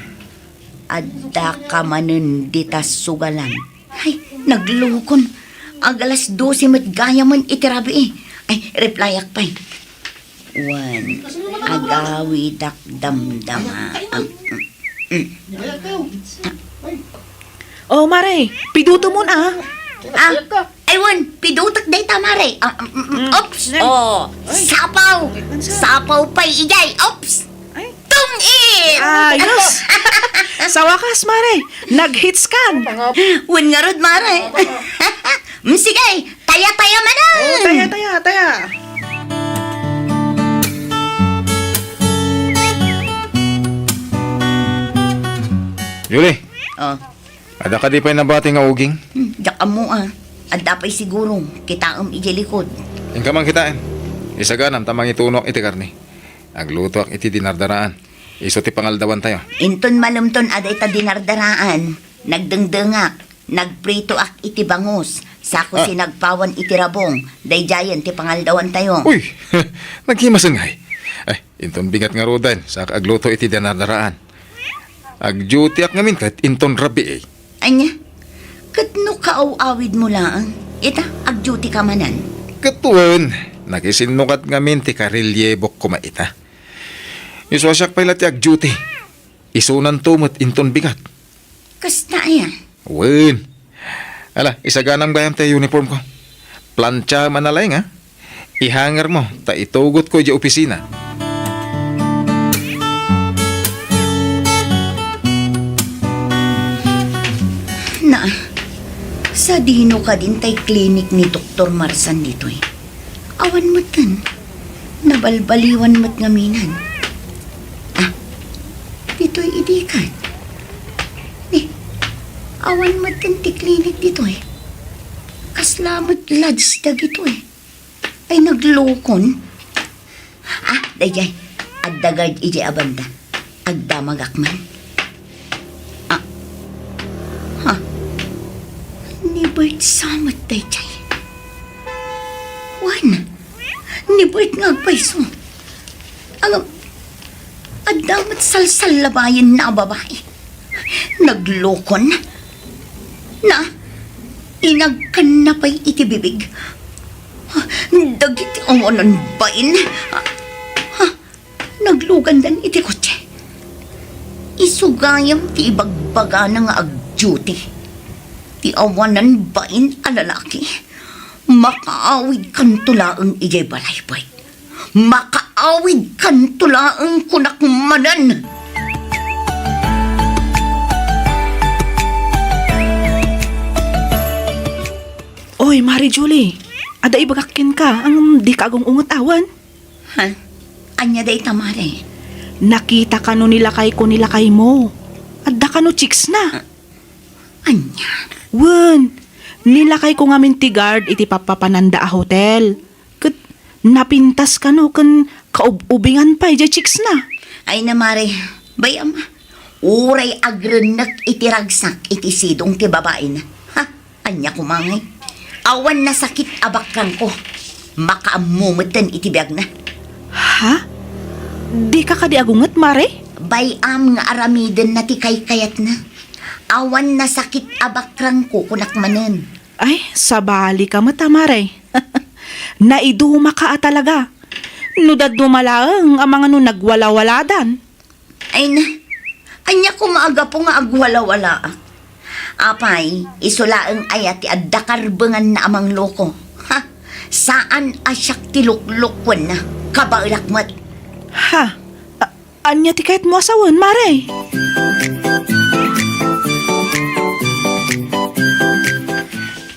Addaka manen dita sugalan. Ay, naglukon. Ag alas dose met gayamen iti rabii. Ay, replyak pay. Wen, agawidak damdama. Am, mm, mm. Oh, Mare, pidutomon a. Ah, ay, wen, pidutek dayta, Mare. Ah, mm, mm, mm. Oops. Oh, sapaw. Sapaw pay idiay. Oops. Ay. Tungit! Ayos! Sa wakas, Mare, nag-hits kan. Wen ngarud, Mare. Mm, sige, taya-taya manen. Oh, taya, taya, taya. Julie. Oh. Adda kadi pay nabati nga uging? Hmm, diak ammo a. Adda pay siguro. Kitaem idiay likod. Inka man kitaen. Isaganam ta mangitunoak iti karne. Aglutoak iti dinardaraan. Isu ti pangaldawantayo. Inton malemton a dayta dinardaraan, nagdengdengak, nagpritoak iti bangus, sako Ah. sinagpawan iti rabong, daydiayen ti pangaldawantayo. Uy! Naghimasen ngay. Ay, inton bigat ngaruden, saka agluto iti dinardaraan. Agdutiak ngamin ket inton rabii. Ania? Ket no kaaw-awidmo laeng, ita, agduty ka manen. Ket wen, nakisinnukat ngamin ti karelyebok koma ita. Isu a siak pay la ti agduty. Isunanto met inton bigat. Kasta aya? Wen. Ala, isaganam gayam ti uniform ko. Plantiam a nalaing, a? Ihanger mo, ta itugot ko idiay opisina. Na, sadino kadin tay klinik ni Doktor Marsan ditoy? Awan metten. Nabalbaliwan met ngaminan. Ah, ditoy idi kan. Ni, awan metten ti klinik ditoy. Kasla met lodge dagitoy. Ay, naglokon. Ah, daydiay. Adda guard idiay a banda. Agdamagak man. Ah. Ha? Ni Bert sa met daydiay. Wen, ni Bert nga agpayso. Ngem, adda met salsallabayenna a babai. Naglokon. Na, inagkanna pay iti bibig. Dagiti awanan bain. Ha? Naglugandan iti kotse. Isu gayam ti ibagbagana nga agduty. Ti awanan bain a lalaki, makaawidkanto laeng idiay balay, Bert. Makaawidkanto laeng, kunak manen. Oy, Mare Julie, adda ibagak kenka, ngem dika agung-unget awan? Ha? Ania dayta, Mare? Nakita kano ni lakayko ni lakaymo. Adda kano chicks na. Ah, ania? Wen, ni lakayko ngamin ti guard iti pappapananda a hotel. Ket napintas kano ken kaub-ubingan pay diay chicks na. Ay na, Mare, bay-am, uray agrennek iti ragsak iti sidong ti babaina. Ha? Ania koma ngay? Awan nasakit a bakrangko. Makaammo metten iti biagna. Ha? Dika kadi agunget, Mare? Bay-am nga aramidenna ti kaykayatna. Awan nasakit a bakrangko, kunak manen. Ay, sabalika met a, Mare. Naidumaka a talaga. No dadduma laeng a mangano nagwalawaladan. Ay na, ania koma a gapu nga agwalawalaak? Apay, isu laeng aya ti adda karbenganna a mangloko? Ha? Saan a siak ti luklokuenna, kabaelak met. Ha? A-, ania ti kayatmo a sawen, Mare?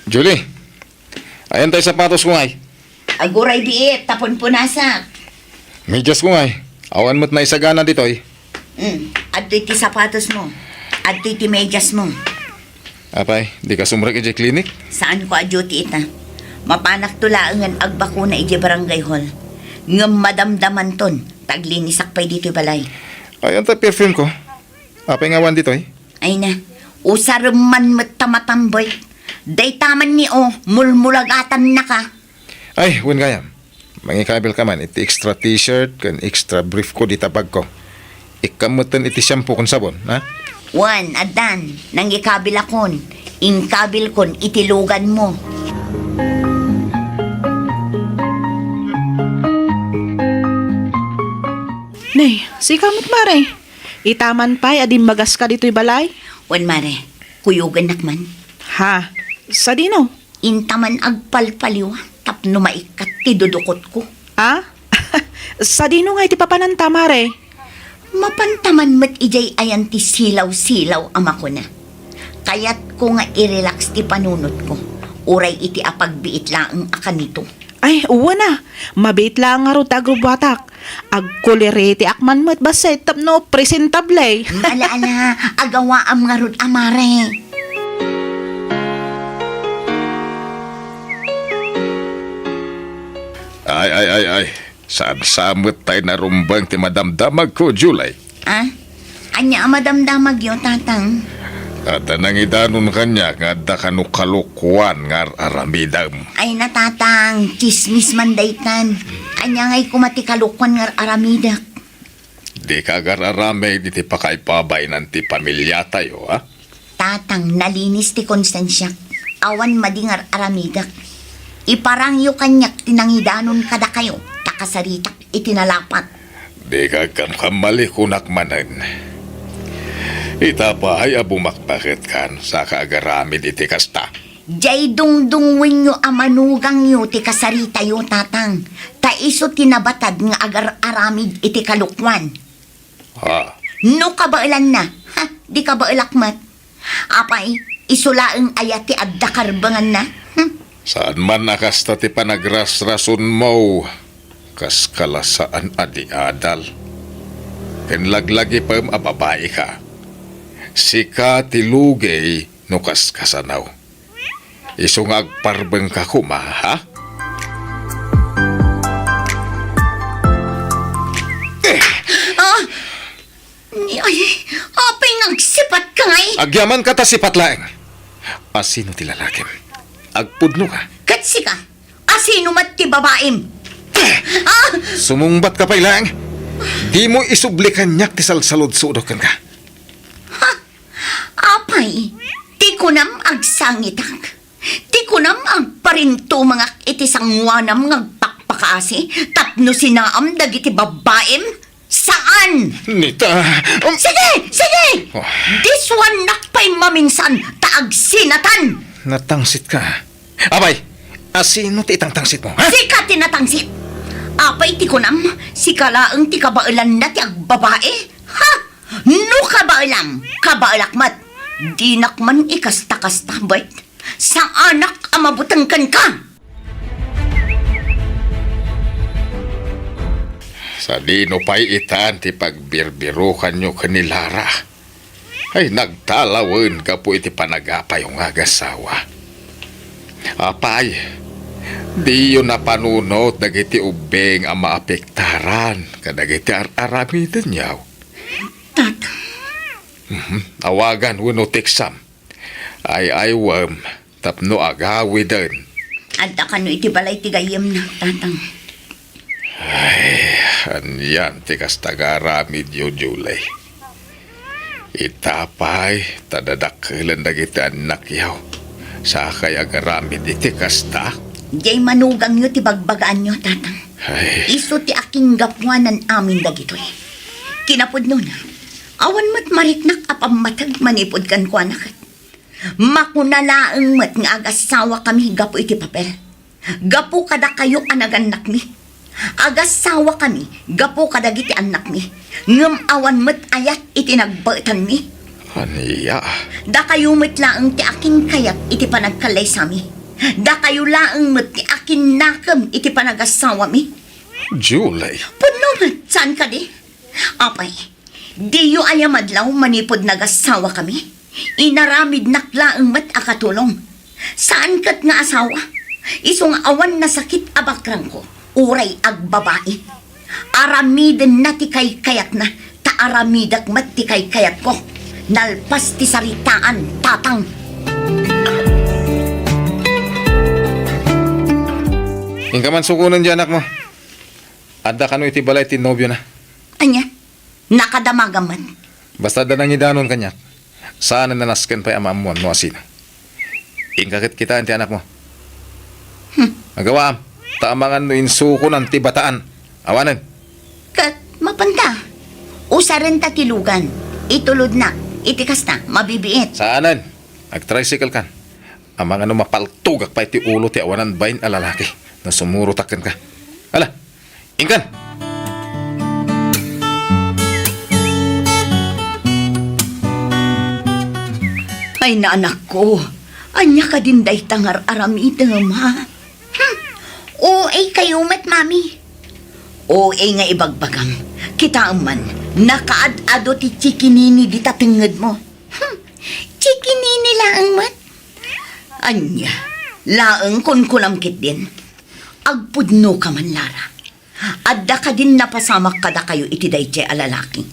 Julie, ayan tay sapatos ko ngay. Aguray biit, ta punpunasak. Medyas ko ngay. Awan met naisagana ditoy. Mm, adtoy ti sapatos mo. Adtoy ti medyas mo. Apay, dika sumrek idiay klinik? Saan ko a duty ita. Mapanakto laengen agbakuna idiay barangay hall. Ngem madamdamanton, ta aglinisak pay ditoy balay. Ayan tay perfume ko. Apay nga awan ditoy? Ay na, usarem man met ta matambay. Dayta man ni o, mulmulagatannaka. Ay, wen gayam. Mangikabil ka man iti extra t-shirt ken extra brief ko dita bag ko. Ikkam metten iti shampoo ken sabon, ha? Wen, addan, nangikabilakon. Inkabilkon iti luganmo. Nay, sika met, Mare. Ita man pay a dimmagaska ditoy balay? Wen, Mare. Kuyogennak man. Ha? Sadino? Inta man agpalpaliw tapno maikkat ti dudukotko. Ah? Sadino nga iti papananta, Mare? Mapanta man met idiay ayan ti silaw-silaw a makuna. Kayatko nga i-relax ti panunotko, uray iti apagbiit laeng a kanito. Ay, wen a, mabiit laeng ngarud ti agrubbuatak. Agkuleretiak man met bassit tapno presentable. Ala, ala, agawaam ngarud a, Mare. Ay, ay, ay, ay. Saan sa met tay narumbeng ti madamdamagko, Julie? Ah? Ania a madamdamagyo, Tatang? Adda nangidanon kaniak nga adda kano kalokuan nga ar-aramidem. Ay na, Tatang, tsismis man daytan. Ania ngay koma ti kalokuan nga ar-aramidek? Dika agar-aramid iti pakaipabainan ti pamiliatayo, ha? Tatang, nalinis ti konsensiak. Awan madi nga ar-aramidek. Iparangyo kaniak ti nangidanon kadakayo, ta kasaritak iti nalapat. Dika agkamkamali, kunak manen. Ita pay a bumakbaketkan, saka agaramid iti kasta. Diay dungdungngoenyo a manugangyo ti kasaritayo, Tatang, ta isu ti nabatad nga agar-aramid iti kalokuan. Ha? No kabaelanna, ha, di kabaelak met. Apay, isu laeng aya ti adda karbenganna? Hmm? Saan man a kasta ti panagrasrasonmo, kas kalasaan a di adal. Ken laglagipem a babaika. Sika ti lugey no kas kasano. Isu nga agparbengka koma, ha? Ah! Ay, apay nga agsipatka ngay? Agyamanka ta sipat laeng. Asino ti lalakim? Agpudnoka? Ket sika, asino met ti babaim? Ah! Sumungbatka pay laeng. Dimo isubli kaniak ti salsaludsodok kenka. Ha? Apay, ti kunam agsangitak? Ti kunam agparintumengak iti sangoanam nga agpakpakaasi tapno sinaam dagiti babaim? Saan? Nita, um, Sige! Sige! Oh. Disuannak pay maminsan ta agsinatan! Natangsitka. Apay, asino ti itangtangsitmo, ha? Sika ti natangsit! Apay ti kunam, sika laeng ti kabaelanna ti agbabai? Ha? No kabaelam, kabaelak met. Dinak man ikasta-kasta, Bert. Saanak a mabuteng kenka. Sadino pay itan ti pagbirbirokanyo ken ni Lara? Ay, nagtalawen gapu iti panagapayo nga agasawa. Apay, diyo napanunot dagiti ubbing a maapektaran kadagiti ar-aramidenyo. Tata. Mhm. Awagan wenno teksam. Ay-aywem tapno agawiden. Adda kano iti balay ti gayyemna, Tatang. Ay, anian ti kasta nga aramidyo, Julie? Ita pay ta dadakkelen dagiti annakyo. Sakay agaramid iti kasta? Diay manugangyo ti bagbagaanyo, Tatang. Ay. Isu ti akinggapuanan amin dagitoy. Kinapudnona, awan met mariknak a pammateg manipud kenkuana ket makuna laeng met nga agasawakami gapu iti papel. Gapu kadakayo a nagannakmi. Agasawakami gapu kadagiti annakmi. Ngem awan met ayat iti nagbaetanmi. Ania? Dakayo met laeng ti akinkayat iti panagkallaysami. Dakayo laeng met ti akinnakem iti panagasawami. Julie. Pudno met, saan kadi? Apay, diyo aya madlaw manipud nagasawakami? Inaramidnak laeng met a katulong. Saan ket nga asawa. Isu nga awan nasakit a bakrangko, uray agbabai. Aramidenna ti kaykayatna, ta aramidek met ti kaykayatko. Nalpas ti saritaan, Tatang. Inka man sukonen ti anakmo. Adda kano iti balay ti nobiona. Ania? Nakadamagam met. Basta adda nangidanon kaniak, saanen a nasken pay a maammuan no asino. Inka ket kitaen ti anakmo. Hmm. Agawaam, ta amangan no insukonan ti bataan. Awanen. Ket mapanta. Usarenta ti lugan. Itulodna. Iti kasta, mabibiit. Saanen. Agtricycle kan. Amangan no mapaltogak pay ti ulo ti awanan bain a lalaki no sumurotak kenka. Ala, inkan! Ay, naanakko, ania kadin dayta nga ar-aramidem, ha? Hmm. O A kayo met, Mami. O A nga ibagbagam. Kitaem man, nakaad-ado ti chikinini dita tengngedmo. Hmm. Chikinini laeng met? Ania, laeng kunkunam ketdin? Agpudnoka man, Lara. Adda kadin napasamak kadakayo iti daydiay a lalaki?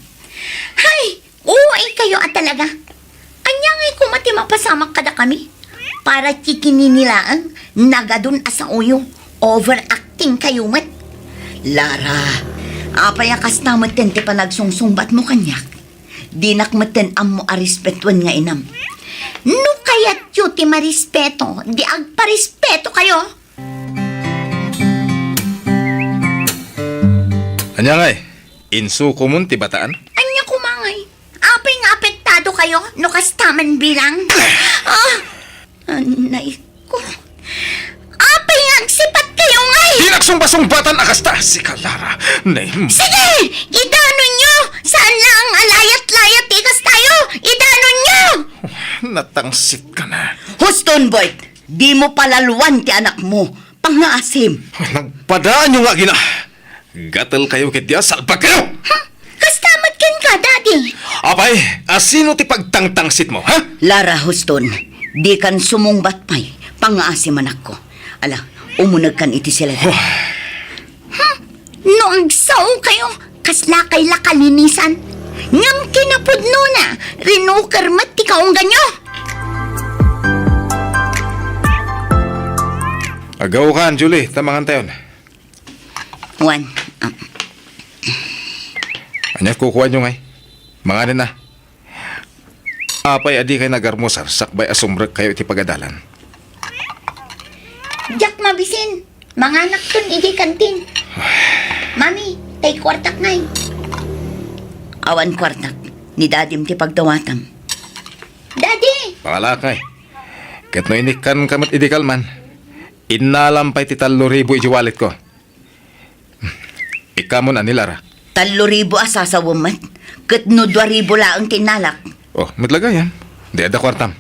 Hay, uay kayo a talaga. Ania ngay koma ti mapasamak kadakami? Para chikinini laeng, nagadun a saoyo. Overacting kayo met. Lara, apay a kasta metten ti panagsungsungbatmo kaniak? Dinak metten ammo a respetuen nga inam. No kayatyo ti marespeto, di agparespetokayo. Ania ngay? Insukomon ti bataan? Ania koma ngay? Apay nga apektado kayo no kasta man bilang? Ah! Anay ko. Apay nga agsipat kayo ngay? Di nagsumbasungbatanka a kasta, sika, Lara. Nay- Sige! Idanonyo! Saan lang a layat-layat ti kastayo! Idanonyo! Natangsitka na. Huston, Bert! Dimo palalwan ti anakmo. Pangngaasim. Nagpadaanyo nga agina. Gatel kayo ket dia salbag kayo! Ha? Kasta met kenka, Daddy. Apay, asino ti pagtangtangsitmo, ha? Lara, Huston, dikan sumungbat pay. Pangngaasim, anakko. Ala, umunegkan iti siled. Oh. Hmm, no agsao kayo, kasla kay la kalinisan. Ngem kinapudnona, rinuker met ti kaungganyo. Agaw kan, Julie, ta mangantayon. Juan, ah. Ania kukuanyo ngay? Manganen na. Apay a dikay nagarmusar sakbay a sumrekkayo iti pagadalan? Diak mabisin. Manganakton idi kantin. Mami, tay kuartak ngay. Awan kuartak. Ni Dadim ti pagdawatam. Daddy! Pangalaak ngay. Ket no inikkanka met idi kalman, innalam pay ti tallo ribu iti walletko. Ikkamon a ni Lara. Tallo ribu a sasawem met, ket no dua ribu laeng ti innalak. Oh, met la gayam. Di adda kuartam.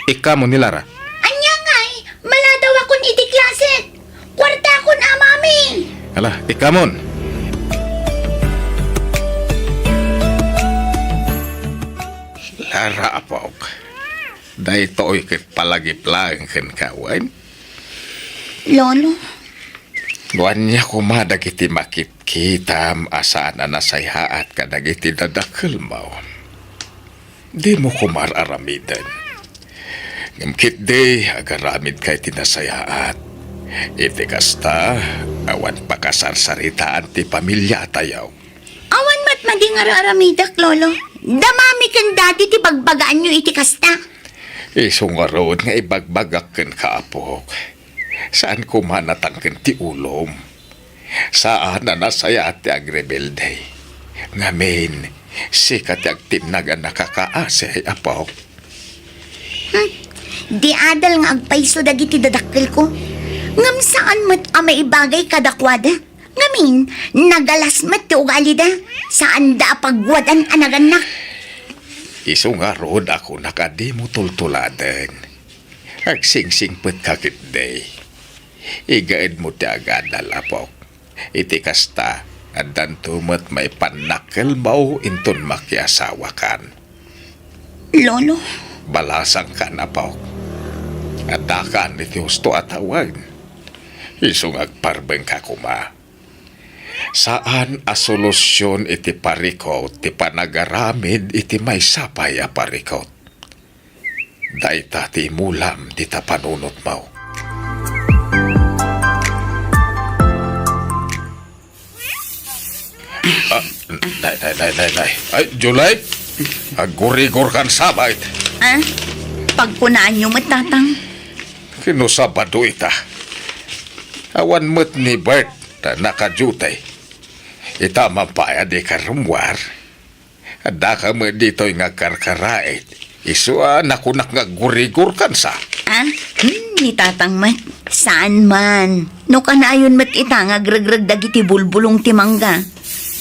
Ikkamon ni Lara. Ania ngay? Maladawakon iti klase. Kuartakon a, Mami. Ala, ikkamon. Lara, apok. Daytoy ket palagip laeng kenka, wen? Lolo. No ania koma dagiti makitkitam a saan a nasayaat kadagiti dadakkelmo, dimo koma ar-aramiden. Ngem ketdi, agaramidka iti nasayaat. Iti kasta, awan pakasarsaritaan ti pamiliatayo. Awan met madi nga ar-aramidek, Lolo. Da Mami ken Daddy ti bagbagaanyo iti kasta. Isu ngarud nga ibagbagak kenka, apok. Saan koma natangken ti ulom. Saan a nasayaat ti agrebelde. Ngamin, sika ti agtinnag a nakakaasi, apok. Hmm. Di adal nga agpayso dagiti dadakkelko. Ngem saan met a maibagay kadakuada. Ngamin, nagalas met ti ugalida. Saanda a pagwadan a nagannak. Isu ngarud a kunak a dimo tultuladen. Agsingsingpetka ketdi. Igaedmo ti agadal, apok. Iti kasta, addanto met maipannakkelmo inton makiasawakan. Lolo. Balasangkan, apok. Addakan iti husto a tawen. Isu nga agparbengka koma. Saan a solusion iti parikut ti panagaramid iti maysa pay a parikut. Dayta ti imulam dita panunotmo. Ah, nay, nay, nay, nay, nay. Ay, Julie, aggurigor kan sabay. Ah? Pagkunaanyo met, Tatang? Kino Sabado ita? Awan met ni Bert ta naka-duty. Ita man pay a dika rummuar. Addaka met ditoy nga agkarkaraet. Isu a nakunak nga aggurigor kansa. Ah? Hmm, ni Tatang met. Saan man. No kanayon met ita nga agregreg dagiti bulbulong ti mangga.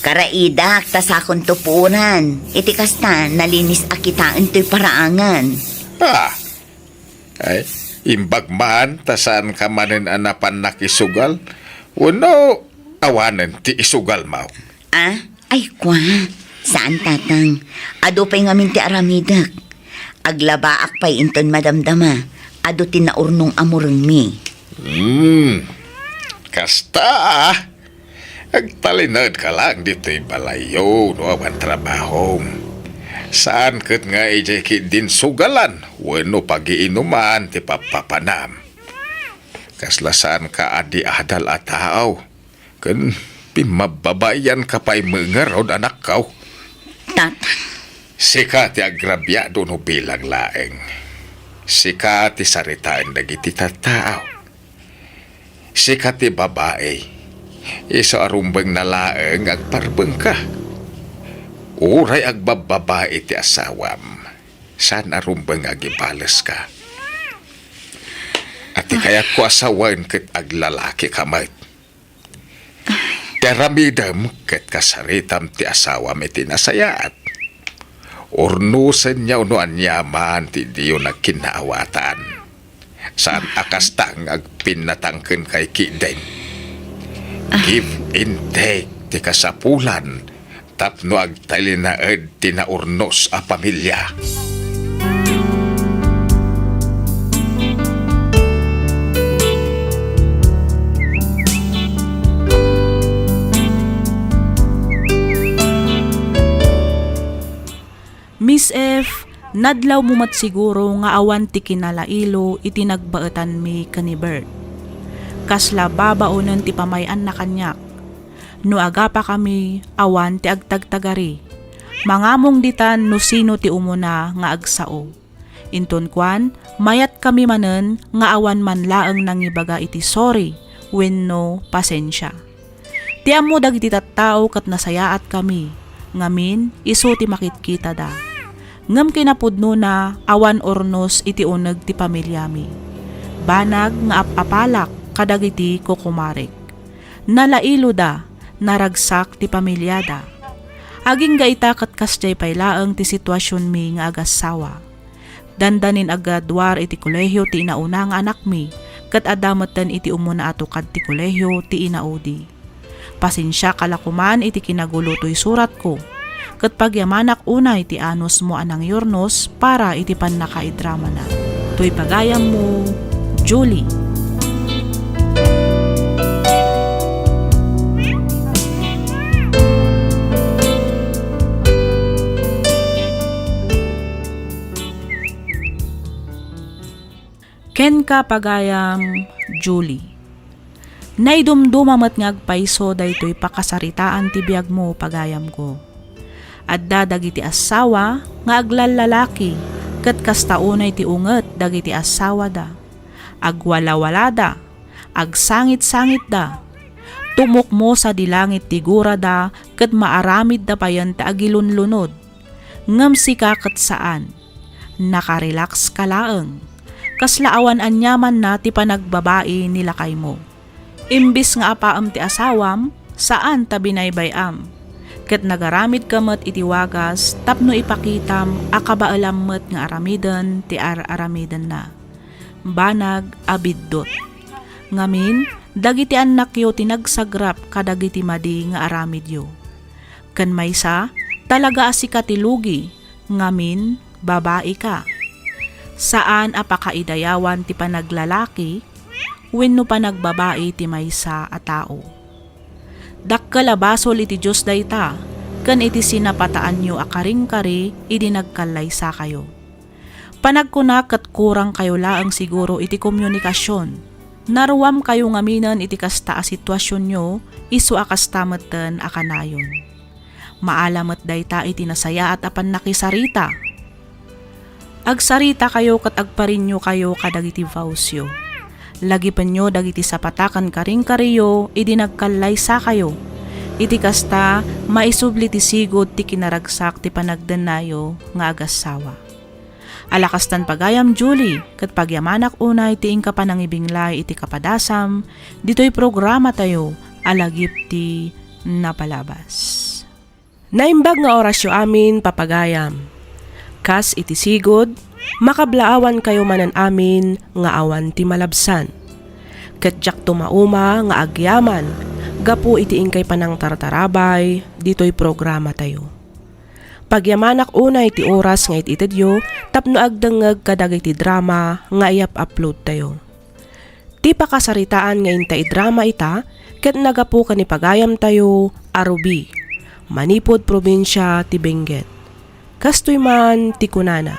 Karaidak ta sakonto puoran. Iti kasta, nalinis a kitaen toy paraangan. Ah, Ay, imbag man ta saanka manen a napannak isugal? Wenno awanen ti isugalmo? Ah, ay, kua. Saan, Tatang. Adu pay ngamin ti aramidek. Aglabaak pay inton madamdama. Adu ti naurnong a murengmi. Hmm. Kasta, ah. Agtalinaedka laeng ditoy balayyo no awan trabahom. Saan ket nga idiay ketdin sugalan wenno pagiinuman ti pappapanam. Kasla saanka a di adal a tao, ken pimmababaianka pay met ngarud, anakko. Tatang. Sika ti agrabiado no bilang laeng. Sika ti saritaen dagiti tattao. Sika ti babai. Isu a rumbengna laeng nga agparbengka. Uray agbabbabai ti asawam, saan a rumbeng nga agibaleska. A ti kayatko a sawen ket aglalaki ka met. Ti aramidem ket kasaritam ti asawam iti nasayaat. Urnosenyo no aniaman ti diyo nagkinnaawatan. Saan a kasta nga agpinnatangken kay kiden. Give and take ti kasapulan tapno agtalinaed ti naurnos a pamilia. Miss F, nadlawmo met siguro nga awan ti kinalailo iti nagbaetanmi ken ni Bert. Kasla babaonen ti pamay-anna kaniak. No agapakami, awan ti agtagtagari. Mangamong ditan no sino ti umuna nga agsao. Inton kuan, mayatkami manen nga awan man laeng nangibaga iti sorry wenno pasensia. Ti ammo dagiti tattao ket nasayaatkami, ngamin, isu ti makitkitada. Ngem kinapudnona, awan urnos iti uneg ti pamiliami. Banag nga ap-apalak kadagiti kukumarek. Nalailoda, naragsak ti pamiliada. Agingga ita ket kasdiay pay laeng ti situasionmi nga agassawa. Dandanin aggraduar iti kolehio ti inauna nga anakmi, ket adda metten iti umuna a tukad ti kolehio ti inaudi. Pasensiaka la koman iti kinagulo toy suratko, ket pagyamanak unay ti anusmo a nangyurnos para iti pannakaidramana. Toy pagayammo, Julie. Kenka, pagayam Julie. Naidumduma met nga agpayso daytoy pakasaritaan ti biagmo, pagayamko. Adda dagiti assawa nga aglallalaki, ket kasta unay ti unget dagiti assawada. Agwalawalada, agsangitsangitda. Tumukmo sadi langit ti gurada, ket maaramidda payen ta agilunlunod. Ngem sika ket saan. Nakarelax ka laeng. Kasla awan aniamanna ti panagbabai ni lakaymo. Imbis nga apaem ti asawam, saan ta binaybay-am. Ket nagaramidka met iti wagas tapno ipakitam a kabaelam met nga aramiden ti ar-aramidenna. Banag a biddut. Ngamin, dagiti annakyo ti nagsagrap kadagiti madi nga aramidyo. Ken maysa, talaga a sika ti lugi, ngamin, babaika. Saan a pakaidayawan ti panaglalaki wenno panagbabai ti maysa a tao. Dakkel a basol iti Dios dayta, ken iti sinapataanyo a karingkari idi nagkallaysakayo. Panagkuna ket kurangkayo laeng siguro iti komunikasion. Naruamkayo ngaminen iti kasta a situasionyo, isu a kasta metten a kanayon. Maala met dayta iti nasayaat a pannakisarita. Agsaritakayo ket agparinyokayo kadagiti vowsyo. Lagipenyo dagiti sapata ken karingkariyo idi nagkallaysakayo. Iti kasta, maisubli ti sigud ti kinaragsak ti panagdennayo nga agassawa. Ala kastan pagayam, Julie, ket pagyamanak unay ti inka panangibinglay iti kapadasam ditoy programatayo a Lagip ti Napalabas. Naimbag nga orasyo amin, papagayam. Kas iti sigud, makablaawankayo manen amin nga awan ti malabsan. Ket diakto mauma nga agyaman gapu iti inkay panangtartarabay ditoy programatayo. Pagyamanak unay ti oras nga it-itedyo tapno agdengngeg kadagiti drama nga iyap-uploadtayo. Ti pakasaritaan nga inta idrama ita ket nagapu ken ni pagayamtayo a Ruby, manipud probinsia ti Benguet. Kastoy man ti kunana,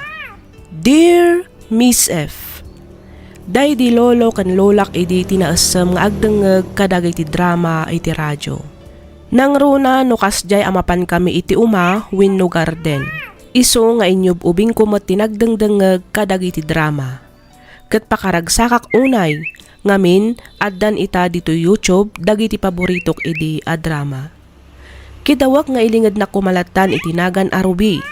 "Dear Miss F, daydi lolo ken lolak idi ti naessem nga agdengngeg kadagiti drama iti radio. Nangruna no kasdiay a mapankami iti uma wenno garden. Isu nga inyub-ubingko met ti nagdengdengngeg kadagiti drama. Ket pakaragsakak unay, ngamin, addan ita ditoy YouTube dagiti paboritok idi a drama. Kidawek nga ilingednak koma lattan iti nagan a Ruby.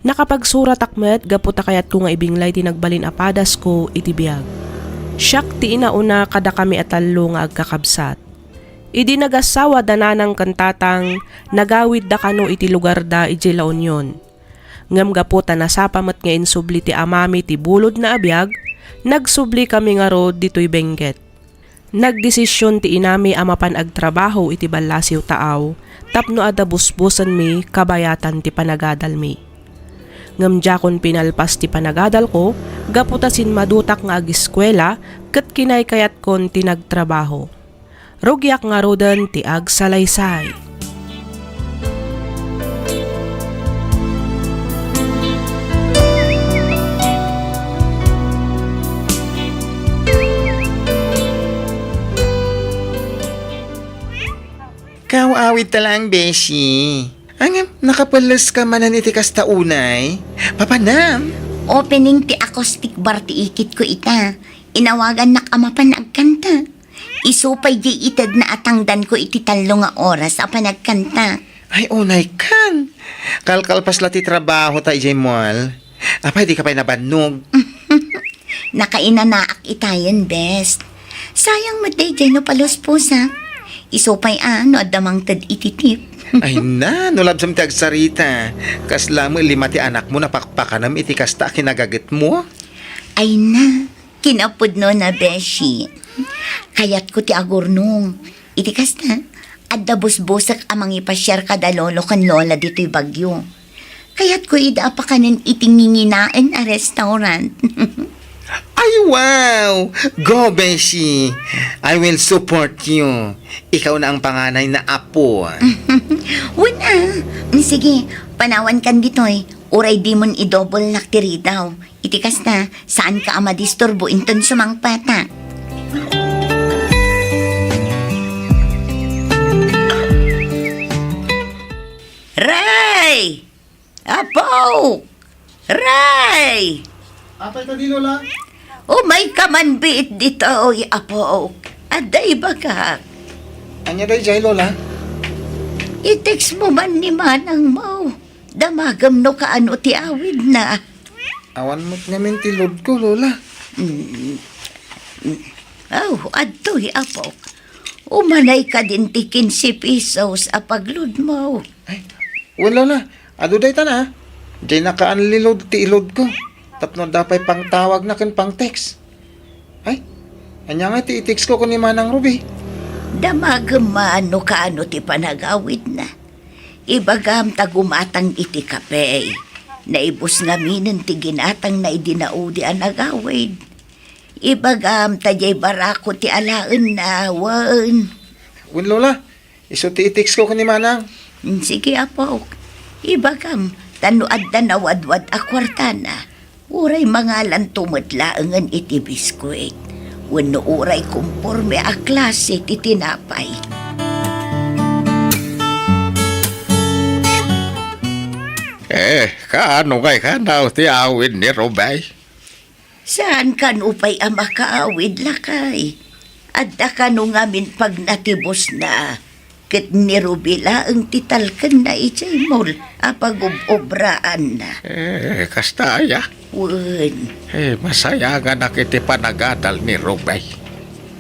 Nakapagsuratak met gapu ta kayatko nga ibinglay ti nagbalin a padasko iti biag. Siak ti inauna kadakami a tallo nga agkakabsat. Idi nagassawa da nanang ken tatang, nagawidda kano iti lugarda idiay La Union. Ngem gapu ta nasapa met nga insubli ti amami ti bulodna a biag, nagsublikami ngarud ditoy Benguet. Nagdesision ti inami a mapan agtrabaho iti ballasiw taaw tapno adda busbosenmi kabayatan ti panagadalmi. Ngem diakon pinalpas ti panagadalko gapu ta simmadutak nga agiskuela ket kinaykayatkon ti nagtrabaho. Rugiak ngaruden ti agsalaysay. Kaw-awidta laeng, beshi. Ngem, nakapelles ka manen iti kasta unay? Papanam? Opening ti acoustic bar ti ikitko ita. Inawagannak a mapan agkanta. Isu pay diay itedna a tangdanko iti tallo nga oras a panagkanta. Ay, unay kan. Kalkalpas la ti trabaho ta idiay mall. Apay, di ka pay nabannog? Nakainanaak itayen, bes. Sayang met daydiay no palusposak. Isu pay a, no adda mangted iti tip. Ay na, no labsam ti agsarita. Kasla met lima ti anakmo napakpakanem iti kasta a kinagagetmo? Ay na, kinapudnona, beshi. Kayatko ti agurnong. Iti kasta, adda busbosek a mangipasiar kada lolo ken lola ditoy Baguio. Kayatko ida a pakanen iti nginginaen a restaurant. Ay, wow! Go, beshi! I will support you. Ikaw na ang panganay na apo. Wen a. Sige, panawankan ditoy. Uray dimon idobelnak ti ridaw. Iti kasta, saanka a madisturbo inton sumangpatak. Ray! Apo! Ray! Apay kadi, Lola? Umayka man biit ditoy, Apo. Adda ibagak. Ania daydiay, Lola? I-text mo man ni manangmo. Damagem no kaano ti awidna. Awan met ngamin ti loadko, Lola. Mm. Aw, adtoy, Apo. Umanay kadin ti kinse pesos a pagloadmo. Ay, wen, Lola. Adu daytan, a. Diay naka-unload ti i-loadko. Tapno adda pay pangtawagna ken pang-text. Ay, ania nga ti i-textko ken ni Manang Ruby? Damagem man no kaano ti panagawidna. Ibagam ta gumatang iti kape. Naibus ngaminen ti ginatangna idi naudi a nagawid. Ibagam ta diay barako ti alaenna, wen. Wen, Lola. Isu ti i-textko ken ni Manang. Mm, sige, Apo. Ibagam, ta no adda nawadwad a kuartana, uray mangalanto met laengen iti biskuit, wenno uray komporme a klase ti tinapay. Eh, kaano ngay kanaw ti awid ni Rubay? Saan kano pay a makaawid, lakay? Adda kano ngamin pagnatibusna, ket ni Ruby laeng ti talkenna idiay mall a pagub-obraanna. Eh, kasta aya? Wen. Eh, masayanganak iti panagadal ni Ruby.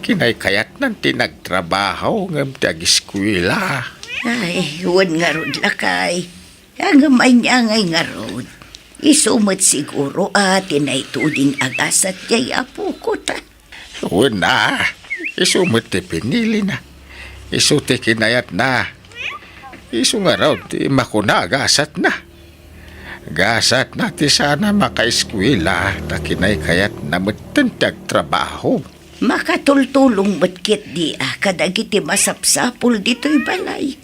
Kinaykayatnan ti nagtrabaho ngem ti agiskuela. Ay, wen ngarud, lakay. Ngem ania ngay ngarud? Isu met siguro a ti naituding a gasat diay apoko ta. Wen a, isu met ti pinilina. Isu ti kinayatna. Isu ngarud ti makuna a gasatna. Gasatna ti saan a makaeskuela ta kinaykayatna metten ti agtrabaho. Makatultulong met ketdi a kadagiti masapsapul ditoy balay.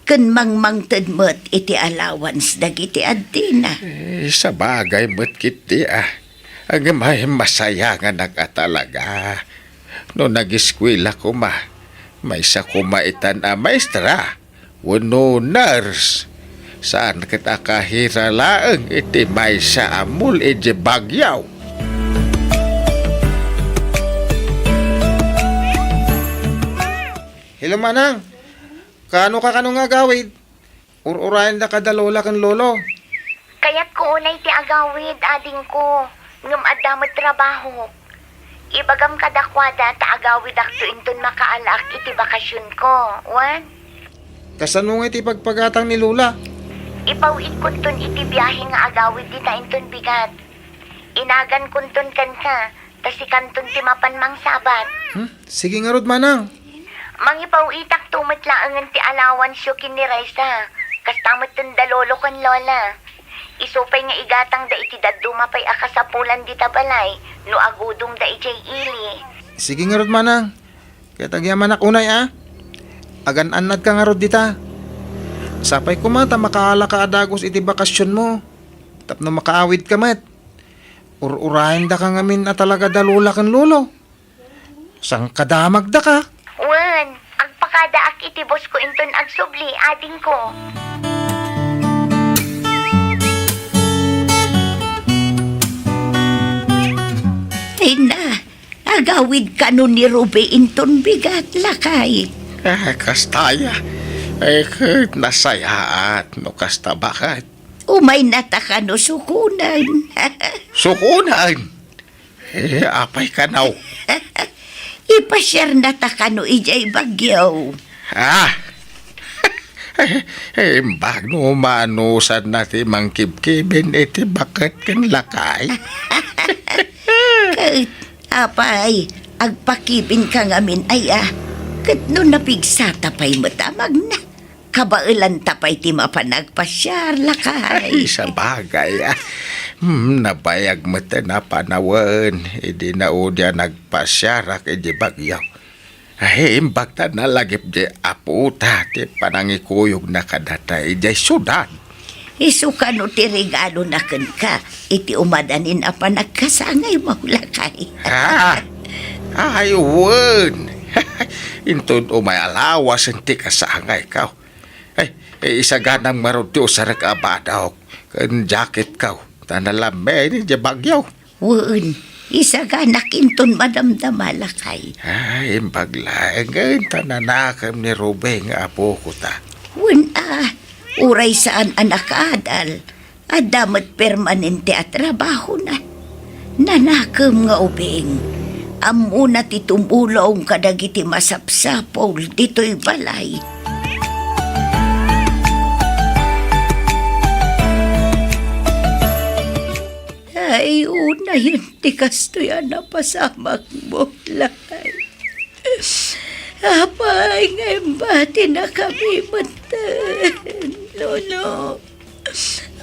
Ken mangmangted met iti allowance dagiti addina. Eh, sabagay met ketdi a. Ngem ay masayanganak a talaga. No nageskuela koma, maysa koma itan a maestra wenno nurse. Saan ket a kahira laeng iti maysa a mul iti Baguio. Hello, Manang. Kaano ka kano nga agawid? Ur-urayendaka da Lola ken Lolo. Kayatko unay ti agawid, adingko, ngem adda met trabahok. Ibagam kadakuada ta agawidakto inton makaalaak iti bakasionko, wen? Kasano nga iti pagpagatang ni Lola? Ipaw-itkonton iti biahe nga agawid dita inton bigat. Inagankonton kenka, ta sikanton ti mapan mangsabat. Hmm? Sige ngarud, Manang. Mangipaw-itakto met laengen ti alawansyo ken ni Raisa. Kasta metten da Lolo ken Lola. Isu pay nga igatangda iti dadduma pay a kasapulan dita balay no agudongda idiay ili. Sige ngarud, Manang. Ket agyamanak unay a. Agan-annadka ngarud dita. Sapay koma ta makaalaka a dagus iti bakasionmo tapno makaawidka met. Ur-urayendaka ngamin a talaga da Lola ken Lolo. Sangkadamagdaka. Wen, agpakadaak iti bosko inton agsubli, adingko. Ay na, agawid kano ni Ruby inton bigat, lakay. Ah, kasta aya. Ay, ket nasayaat no kasta baket. Umaynata kano sukonen. Sukonen? Eh, apay kano? Ipasiarnata kano idiay Baguio. Ah! Eh, imbag no manusanna ti mangkibkiben iti baket ken lakay. Ket, apay, agpakibenka ngamin aya. Ket no napigsata pay met a magna, kabaelanta pay ti mapan agpasiar, lakay. Ay, sabagay, ah. Hmm, nabayag met a panawen idi naudi a nagpasiarak idi Baguio. Ay, imbag ta nalagip di apota ti panangikuyogna kadata idiay siudad. Isu kano ti regalona kenka iti umadanin a panagkasangaymo, lakay. Ah! Ay, wen! Inton umay a lawasen ti kasangayko. Ay, eh, isaganam ngarud ti usarek a badok ken jacketko, ta nalammeen idiay Baguio. Wen, isaganak inton madamdama, lakay. Ay, imbag laeng ta nanakem ni Ruby nga apoko ta. Wen a, uray saan a nakaadal, adda met permanente a trabahona. Nanakem nga ubing, ammona ti tumulong kadagiti masapsapul ditoy balay. Ay, unayen ti kastoy a napasamakmo, lakay. Apay nga imbatinakami metten, Lolo?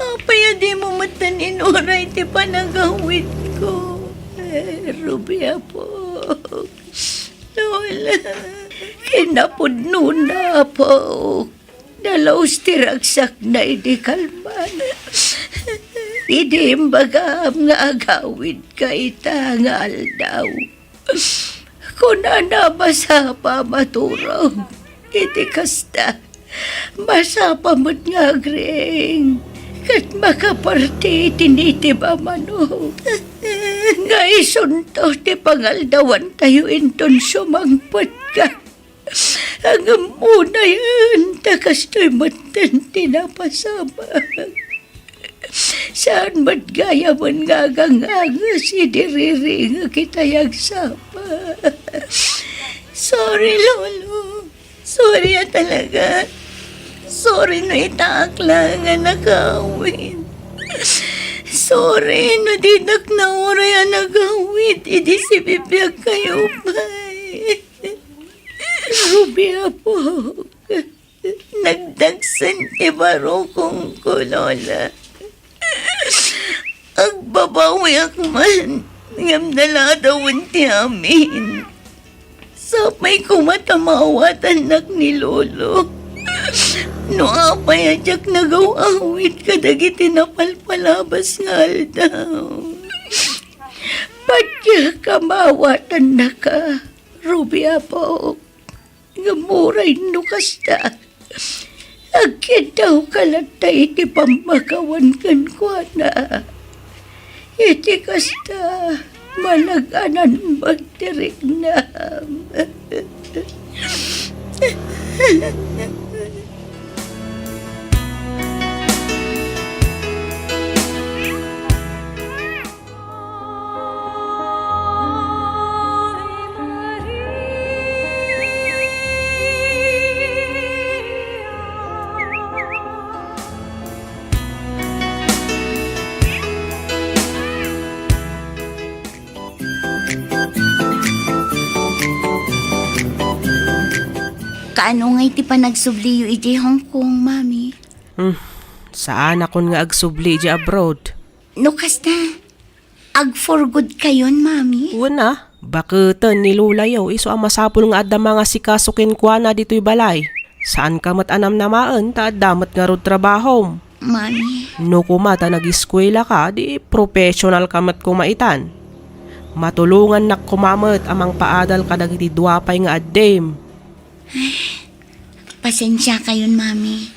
Apay a dimo metten inuray ti panagawidko? Eh, Ruby, Apok. Lola, kinapudnona, Apok. Nalaus ti ragsakna idi kalman. Idi imbagam nga agawidka ita nga aldaw, kunana, masapa a maturog iti kasta. Masapa met nga agriing ket makaparti iti nitib a manok. Nga isunto ti pangaldawantayo inton sumangpetka. Ngem unayen ta kastoy metten ti napasamak. Saan met gayamen nga aganganges idi riringek itay agsapa. Sorry, Lolo. Sorry a talaga. Sorry no itaak laeng a nakaawid. Sorry no dinak nauray a nagawid idi sibibiagkayo pay. Ruby, Apok, nagdagsen ti barukongko, Lola. Agbabawiak man, ngem naladawen ti amin. Sapay koma ta maawatannak ni Lolo. No apay a diak nagaw-awid kadagiti napalpalabas nga aldaw. Patiek a maawatannaka, Ruby, Apok. Ngem uray no kasta, Agkiddawka latta iti pammakawan kenkuana. Iti kasta, malag-anan met ti riknam. Kaano ngay ti panagsubliyo idiay Hong Kong, Mami? Hmm, saanakon nga agsubli idiay abroad. No kasta, ag-for good kayon, Mami? Wen a, baketen ni Lolayo isu a masapul nga adda mangasikaso kenkuana ditoy balay. Saanka met a namnamaen ta adda met ngarud trabahom. Mami. No koma ta nagiskuelaka, di professional ka met koma itan. Matulongannak koma met a mangpaadal kadagiti dua pay nga addim. Pasensia kayon, Mami.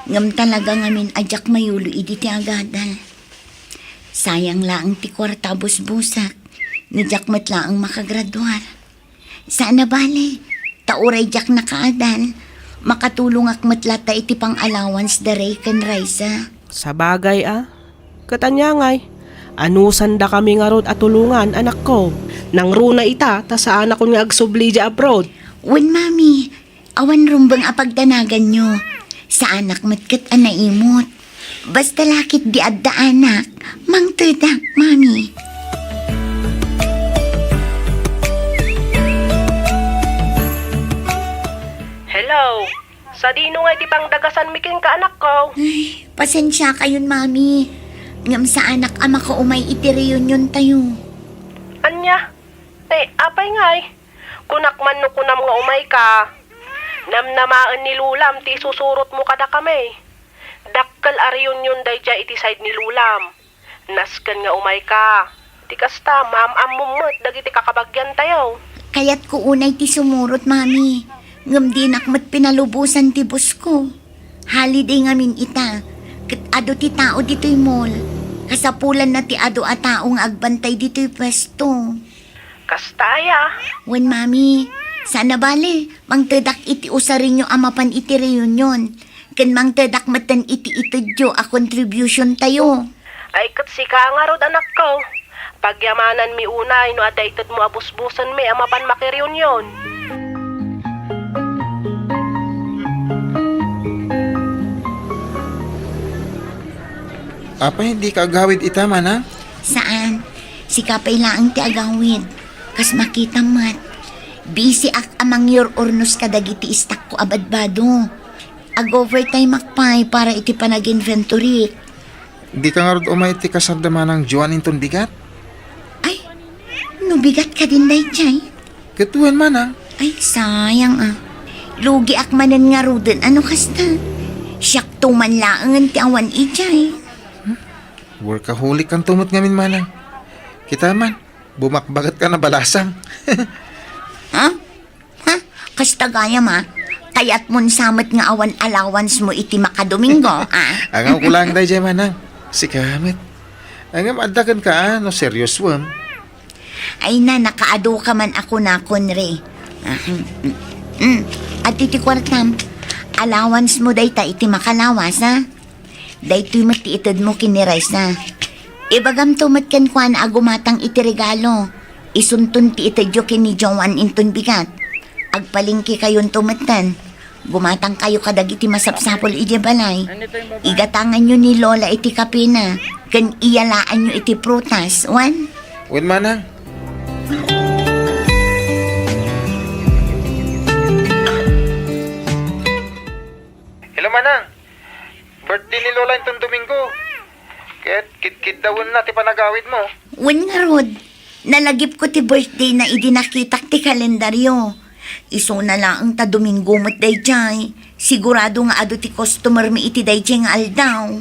Ngem talaga ngamin a diak mayulo idi ti agadal. Sayang laeng ti kuarta a busbusek, no diak met laeng makagraduar. Saan a bale, ta uray diak nakaadal, makatulongak met latta iti pang-allowance da Ray ken Raisa. Sabagay a, ket ania ngay? Anusandakami ngarud a tulongan, anakko. Nangruna ita, ta saanakon nga agsubli idiay abroad. Wen, Mami, awan rumbeng a pagdanaganyo. Saanak met ket a naimot. Basta la ketdi adda anak, mangtedak, Mami. Hello. Sadino nga iti pangdagasanmi kenka, anakko? Ay, pasensia kayon, Mami. Ngem saanak a makaumay iti reunion tayo. Ania? Te, apay ngay? Kunak man no kunam nga umay ka. Namnamaen ni Lolam ti isusurotmo kadakami. Dakkel a reunion daydiay iti side ni Lolam. Nasken nga umay ka. Ti kasta, maam-ammom met dagiti kakabagiantayo. Kayatko unay ti sumurot, Mami. Ngem dinak met pinalubosan ti boss ko. Holiday ngamin ita. Ket adu ti tao ditoy mall. Kasapulanna ti adu a tao nga agbantay ditoy puesto. Kasta aya? Wen, Mami. Saan a bale, mangtedak iti usarenyo a mapan iti reunion. Ken mangtedak metten iti itedyo a contribution tayo. Ay, ket sika ngarud, anakko. Pagyamananmi unay no adda itedmo a busbusenmi a mapan makireunion. Apay, dika agawid ita, manang? Saan. Sika pay laeng ti agawid. Kas makitam met, busy-ak a mangyur-urnos kadagiti istakko a badbado. Ag-overtime-ak pay para iti panag-inventory. Dika ngarud umay ti kasarda manang Joan inton bigat? Ay, no bigat kadin daydiay? Ket wen manang? Ay, sayang a. Lugiak manen ngaruden a no kasta. Siakto man laengen ti awan idiay. Workaholic kanto met ngamin manang. Kita man, bumakbaket ka na balasang. Ha? Ha? Kasta gayam a. Kayatmon sa met nga awan allowance mo iti makadomingo, a? Angawko laeng daydiay manang. Sika met. Ngem adda kenka a no seriosoem. Ay na, nakaadu ka man a kunakon, Ray. Ah, mm, mm. Mm. Adtoy ti kuartam. Allowance mo dayta iti makalawas, a? Daytoy met ti itedmo ken ni Raisa. Ibagamto met kenkuana a gumatang iti regalo. Isunton ti itedyo ken ni Joan inton bigat. Agpalengkekayonto metten. Gumatangkayo kadagiti masapsapul idiay balay. Igatanganyo ni Lola iti kapena, ken iyalaanyo iti prutas, wen? Wen manang. Hello, manang. Birthday ni Lola inton Domingo. Ket kidkiddawenna ti panagawidmo. Wen ngarud, nalagipko ti birthdayna idi nakitak ti kalendaryo. Isuna laeng ta Domingo met daydiay. Sigurado nga adu ti customermi iti daydiay nga aldaw.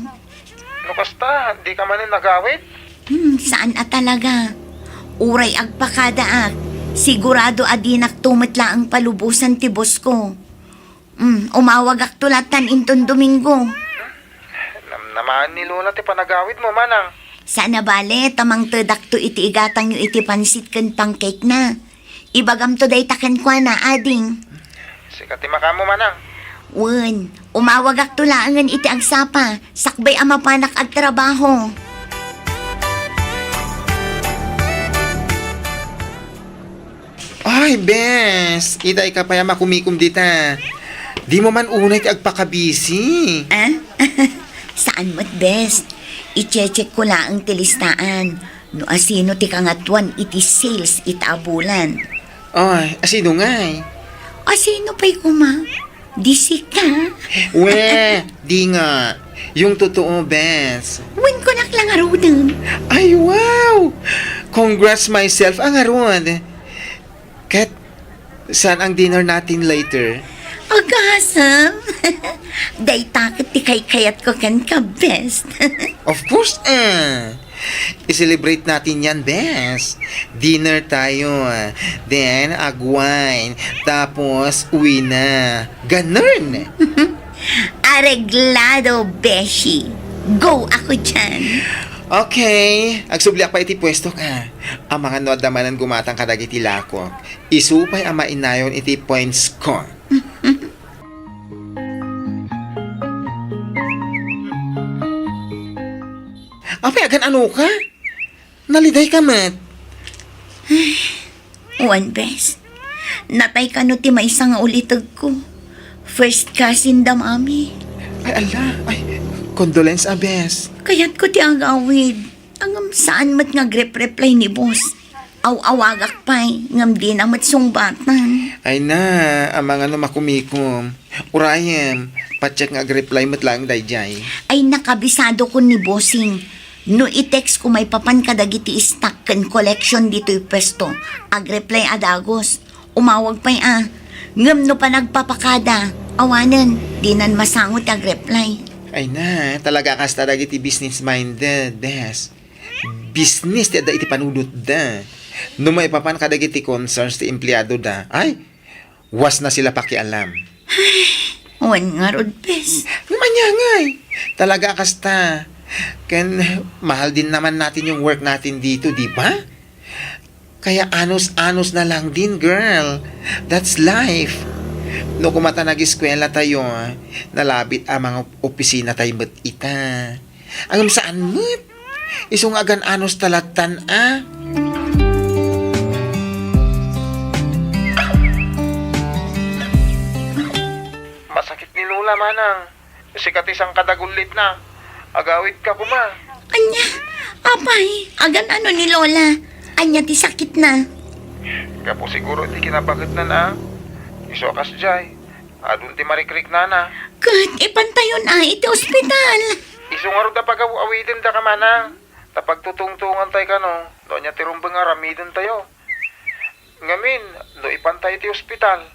No kasta, dika manen agawid? Hmm, saan a talaga. Uray agpakadaak, sigurado a dinakto met laeng palubosan ti boss ko. Hmm, umawagakto latan inton Domingo. Namnamaen ni Lola ti panagawidmo, Manang. Saan a bale, ta mangtedakto iti igatangyo iti pansit ken pancake na. Ibagamto dayta kenkuana, ading. Sika ti makaammo, Manang. Wen, umawagakto laengen iti agsapa, sakbay a mapanak agtrabaho. Ay, bes! Itay ka pay a makumikom dita. Dimo man unay ti agpakabisi. Ah? Saan met, bes. I-check ko laeng ti listaan. No asino ti kangatuan iti sales ita a bulan. Ay, asino ngay? Asino pay koma? Di sika? We, di nga. Yung totoo, bes. Wen, kunak lang ngaruden. Ay, wow! Congrats myself, a ngarud. Ket, saan ang dinner natin later? Agasem! Dayta ket ti kaykayatko kenka, bes. Of course, eh. I-celebrate natin yan, bes. Dinner tayo, ah. Then, agwine. Tapos, uwi na. Ganun. Areglado, beshi. Go ako dyan. Okay. Agsubliak pay iti puesto ka. Amangan no adda manen gumatang kadagiti lakok. Isu pay a mainayon iti points ko. Apay, agan-ano ka? Naliday ka met. Wen, bes. Natay kano ti maysa nga ulitegko. First cousin da mami. Ay, ala. Ay, condolence, a, bes. Kayatko ti agawid. Ngem saan met nga agrep-reply ni boss. Aw-awagak pay, ngem dina met sungbatan. Ay na, amangan no makumikom. Urayem, patiek nga agreply met laeng daydiay. Ay, nakabisadokon ni bossing. No i-text ko maipapan kadagiti stock ken collection ditoy puesto, agreply a dagus. Umawag pay a. Ngem no panagpapakada, awanen, dinan masango ti agreply. Ay na, talaga kasta dagiti business-minded, bes. Business ti adda iti panunotda. No maipapan kadagiti concerns ti empleadoda, ay, wasna sila pakialam. Wen ngarud, bes. Ngem ania ngay? Talaga kasta. Ken mahal din naman natin yung work natin dito, di ba? Kaya anos-anos na lang din, girl. That's life. No kumata nag-eskwela tayo, nalabit a mga opisina tayo met ita. Ngem saan met? Isu nga agan-anos ta lattan a. Masakit ni Lola, Manang. Sika ti sangkadagullitna. Agawidka koma. Ania? Apay, agan-ano ni Lola? Ania ti sakitna? Gapu siguro iti kinabaketnan a. Isu a kasdiay, adun ti marikriknana. Ket ipantayon a iti ospital. Isu ngarud a pagaw-awidenda ka, Manang. Ta pagtutungtongan tay kano, no ania ti rumbeng nga aramiden tayo. Ngamin, no ipantay iti ospital,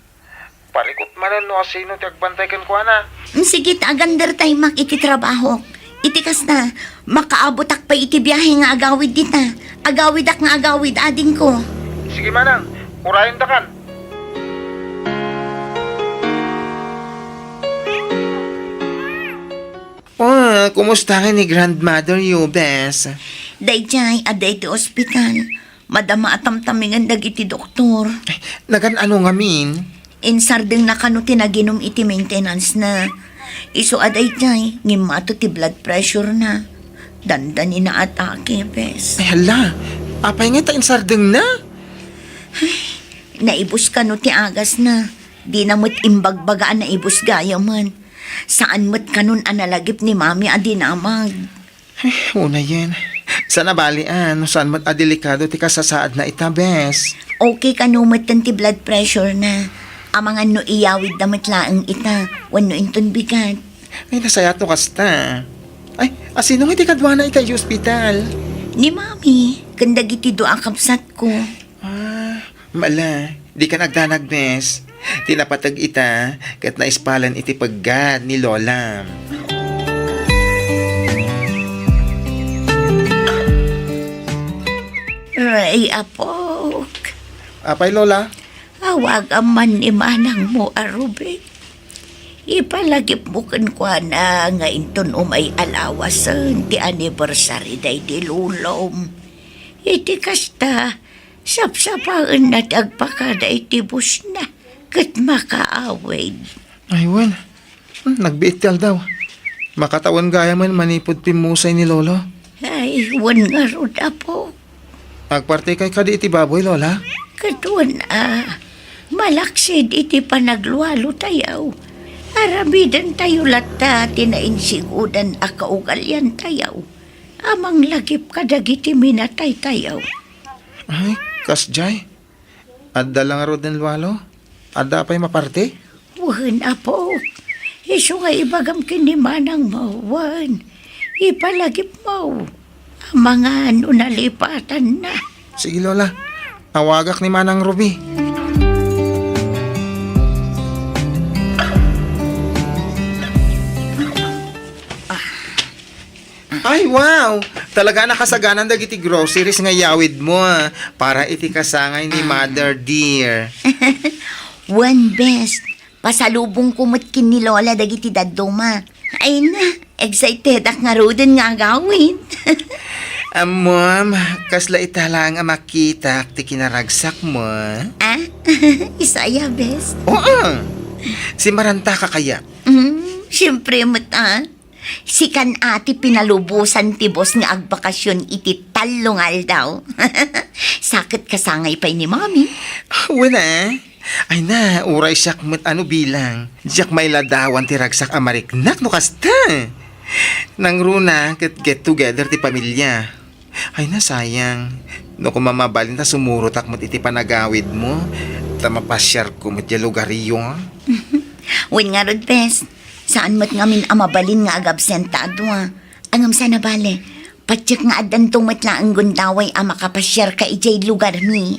parikut manen no asino ti agbantay kenkuana. Mm, sige, ta agander tay mak iti trabahok. Iti kasta, makaabutak pay iti biahe nga agawid dita. Agawidak nga agawid, adingko. Sige, Manang, urayendakan. Oh, kumusta nga ni grandmother you, bes? Daydiay, adda iti ospital. Madama a tamtamingen dagiti doktor. Nagan-ano ngamin? Insardengna kano ti naginum iti maintenance na. Isu a daydiay, ngimmato ti blood pressure na. Dandani na atake, bes. Ay, hala. Apay nga ta insardengna? Naibus kano ti agas na. Dina met imbagbaga a naibus gayamen. Saan met kanon a nalagip ni Mami a dinamag. Ay, unayen. Saan a bali a, no saan met a delikado ti kasasaadna ita, bes. Okay kano metten ti blood pressure na. Amangan no iyawidda met laeng ita, wenno inton bigat. Ay, nasayaat no kasta. Ay, asino nga ti kaduana ita iti ospital? Ni Mami, ken dagiti dua a kabsatko. Ah, mala, di ka nagdanag, bes. Ti napateg ita, ket naispalen iti peggad ni Lola. Ray, apok. Apay, Lola? Awagam man ni manangmo a Ruben. Ipalagipmo kenkuana nga inton umay a lawasen ti anniversary daydi lolom. Iti kasta, sapsapaenna ti agpakada iti busna ket makaawid. Ay, wen. Hmm, nagbiit ti aldaw. Makatawen gayamen manipud pimmusay ni Lolo. Ay, wen ngarud, Apo. Agpartikay kadi iti baboy, Lola? Ket wen a, malaksid iti panaglualo tayo. Aramiden tayo latta ti nainsigudan a kaugalian tayo a manglagip kadagiti minatay tayo. Ay, kasjay. Adda la ngaruden lualo? Adda pay maparti? Wen, Apo. Isu nga ibagam ken ni manangmo, wen. Ipalagipmo. Amangan no nalipatanna. Sige, Lola. Awagak ni Manang Ruby. Ay, wow! Talaga a nakasaganan dagiti groceries nga iyawidmo, ah, para iti kasangay ni Mother, dear. Wen, bes. Pasalubongko met ken ni Lola dagiti dadduma. Ay na, excitedak ngaruden nga agawid. Ammom, kasla ita laeng a makitak ti kinaragsakmo. Ah? Isu aya, bes? Oo! Simaranta ka kaya? Mm, siyempre met, ah. Sikan a ti pinalubosan ti boss nga agbakasyon iti tallo nga aldaw. Sa ket kasangay pay ni Mami. Wen a. Ay na, uray siak met a no bilang. Diak mailadawan ti ragsak a mariknak no kasta. Nangruna ket get together ti pamilya. Ay na, sayang. No koma mabalin ta sumurotak met iti panagawidmo, ta mapasiarko met diay lugaryo. Wen ngarud, bes. Saan met ngamin a mabalin nga agabsentado, ah. Ngem saan a bale, patiek nga addanto met laeng gundaway a makapasiarka idiay lugarmi.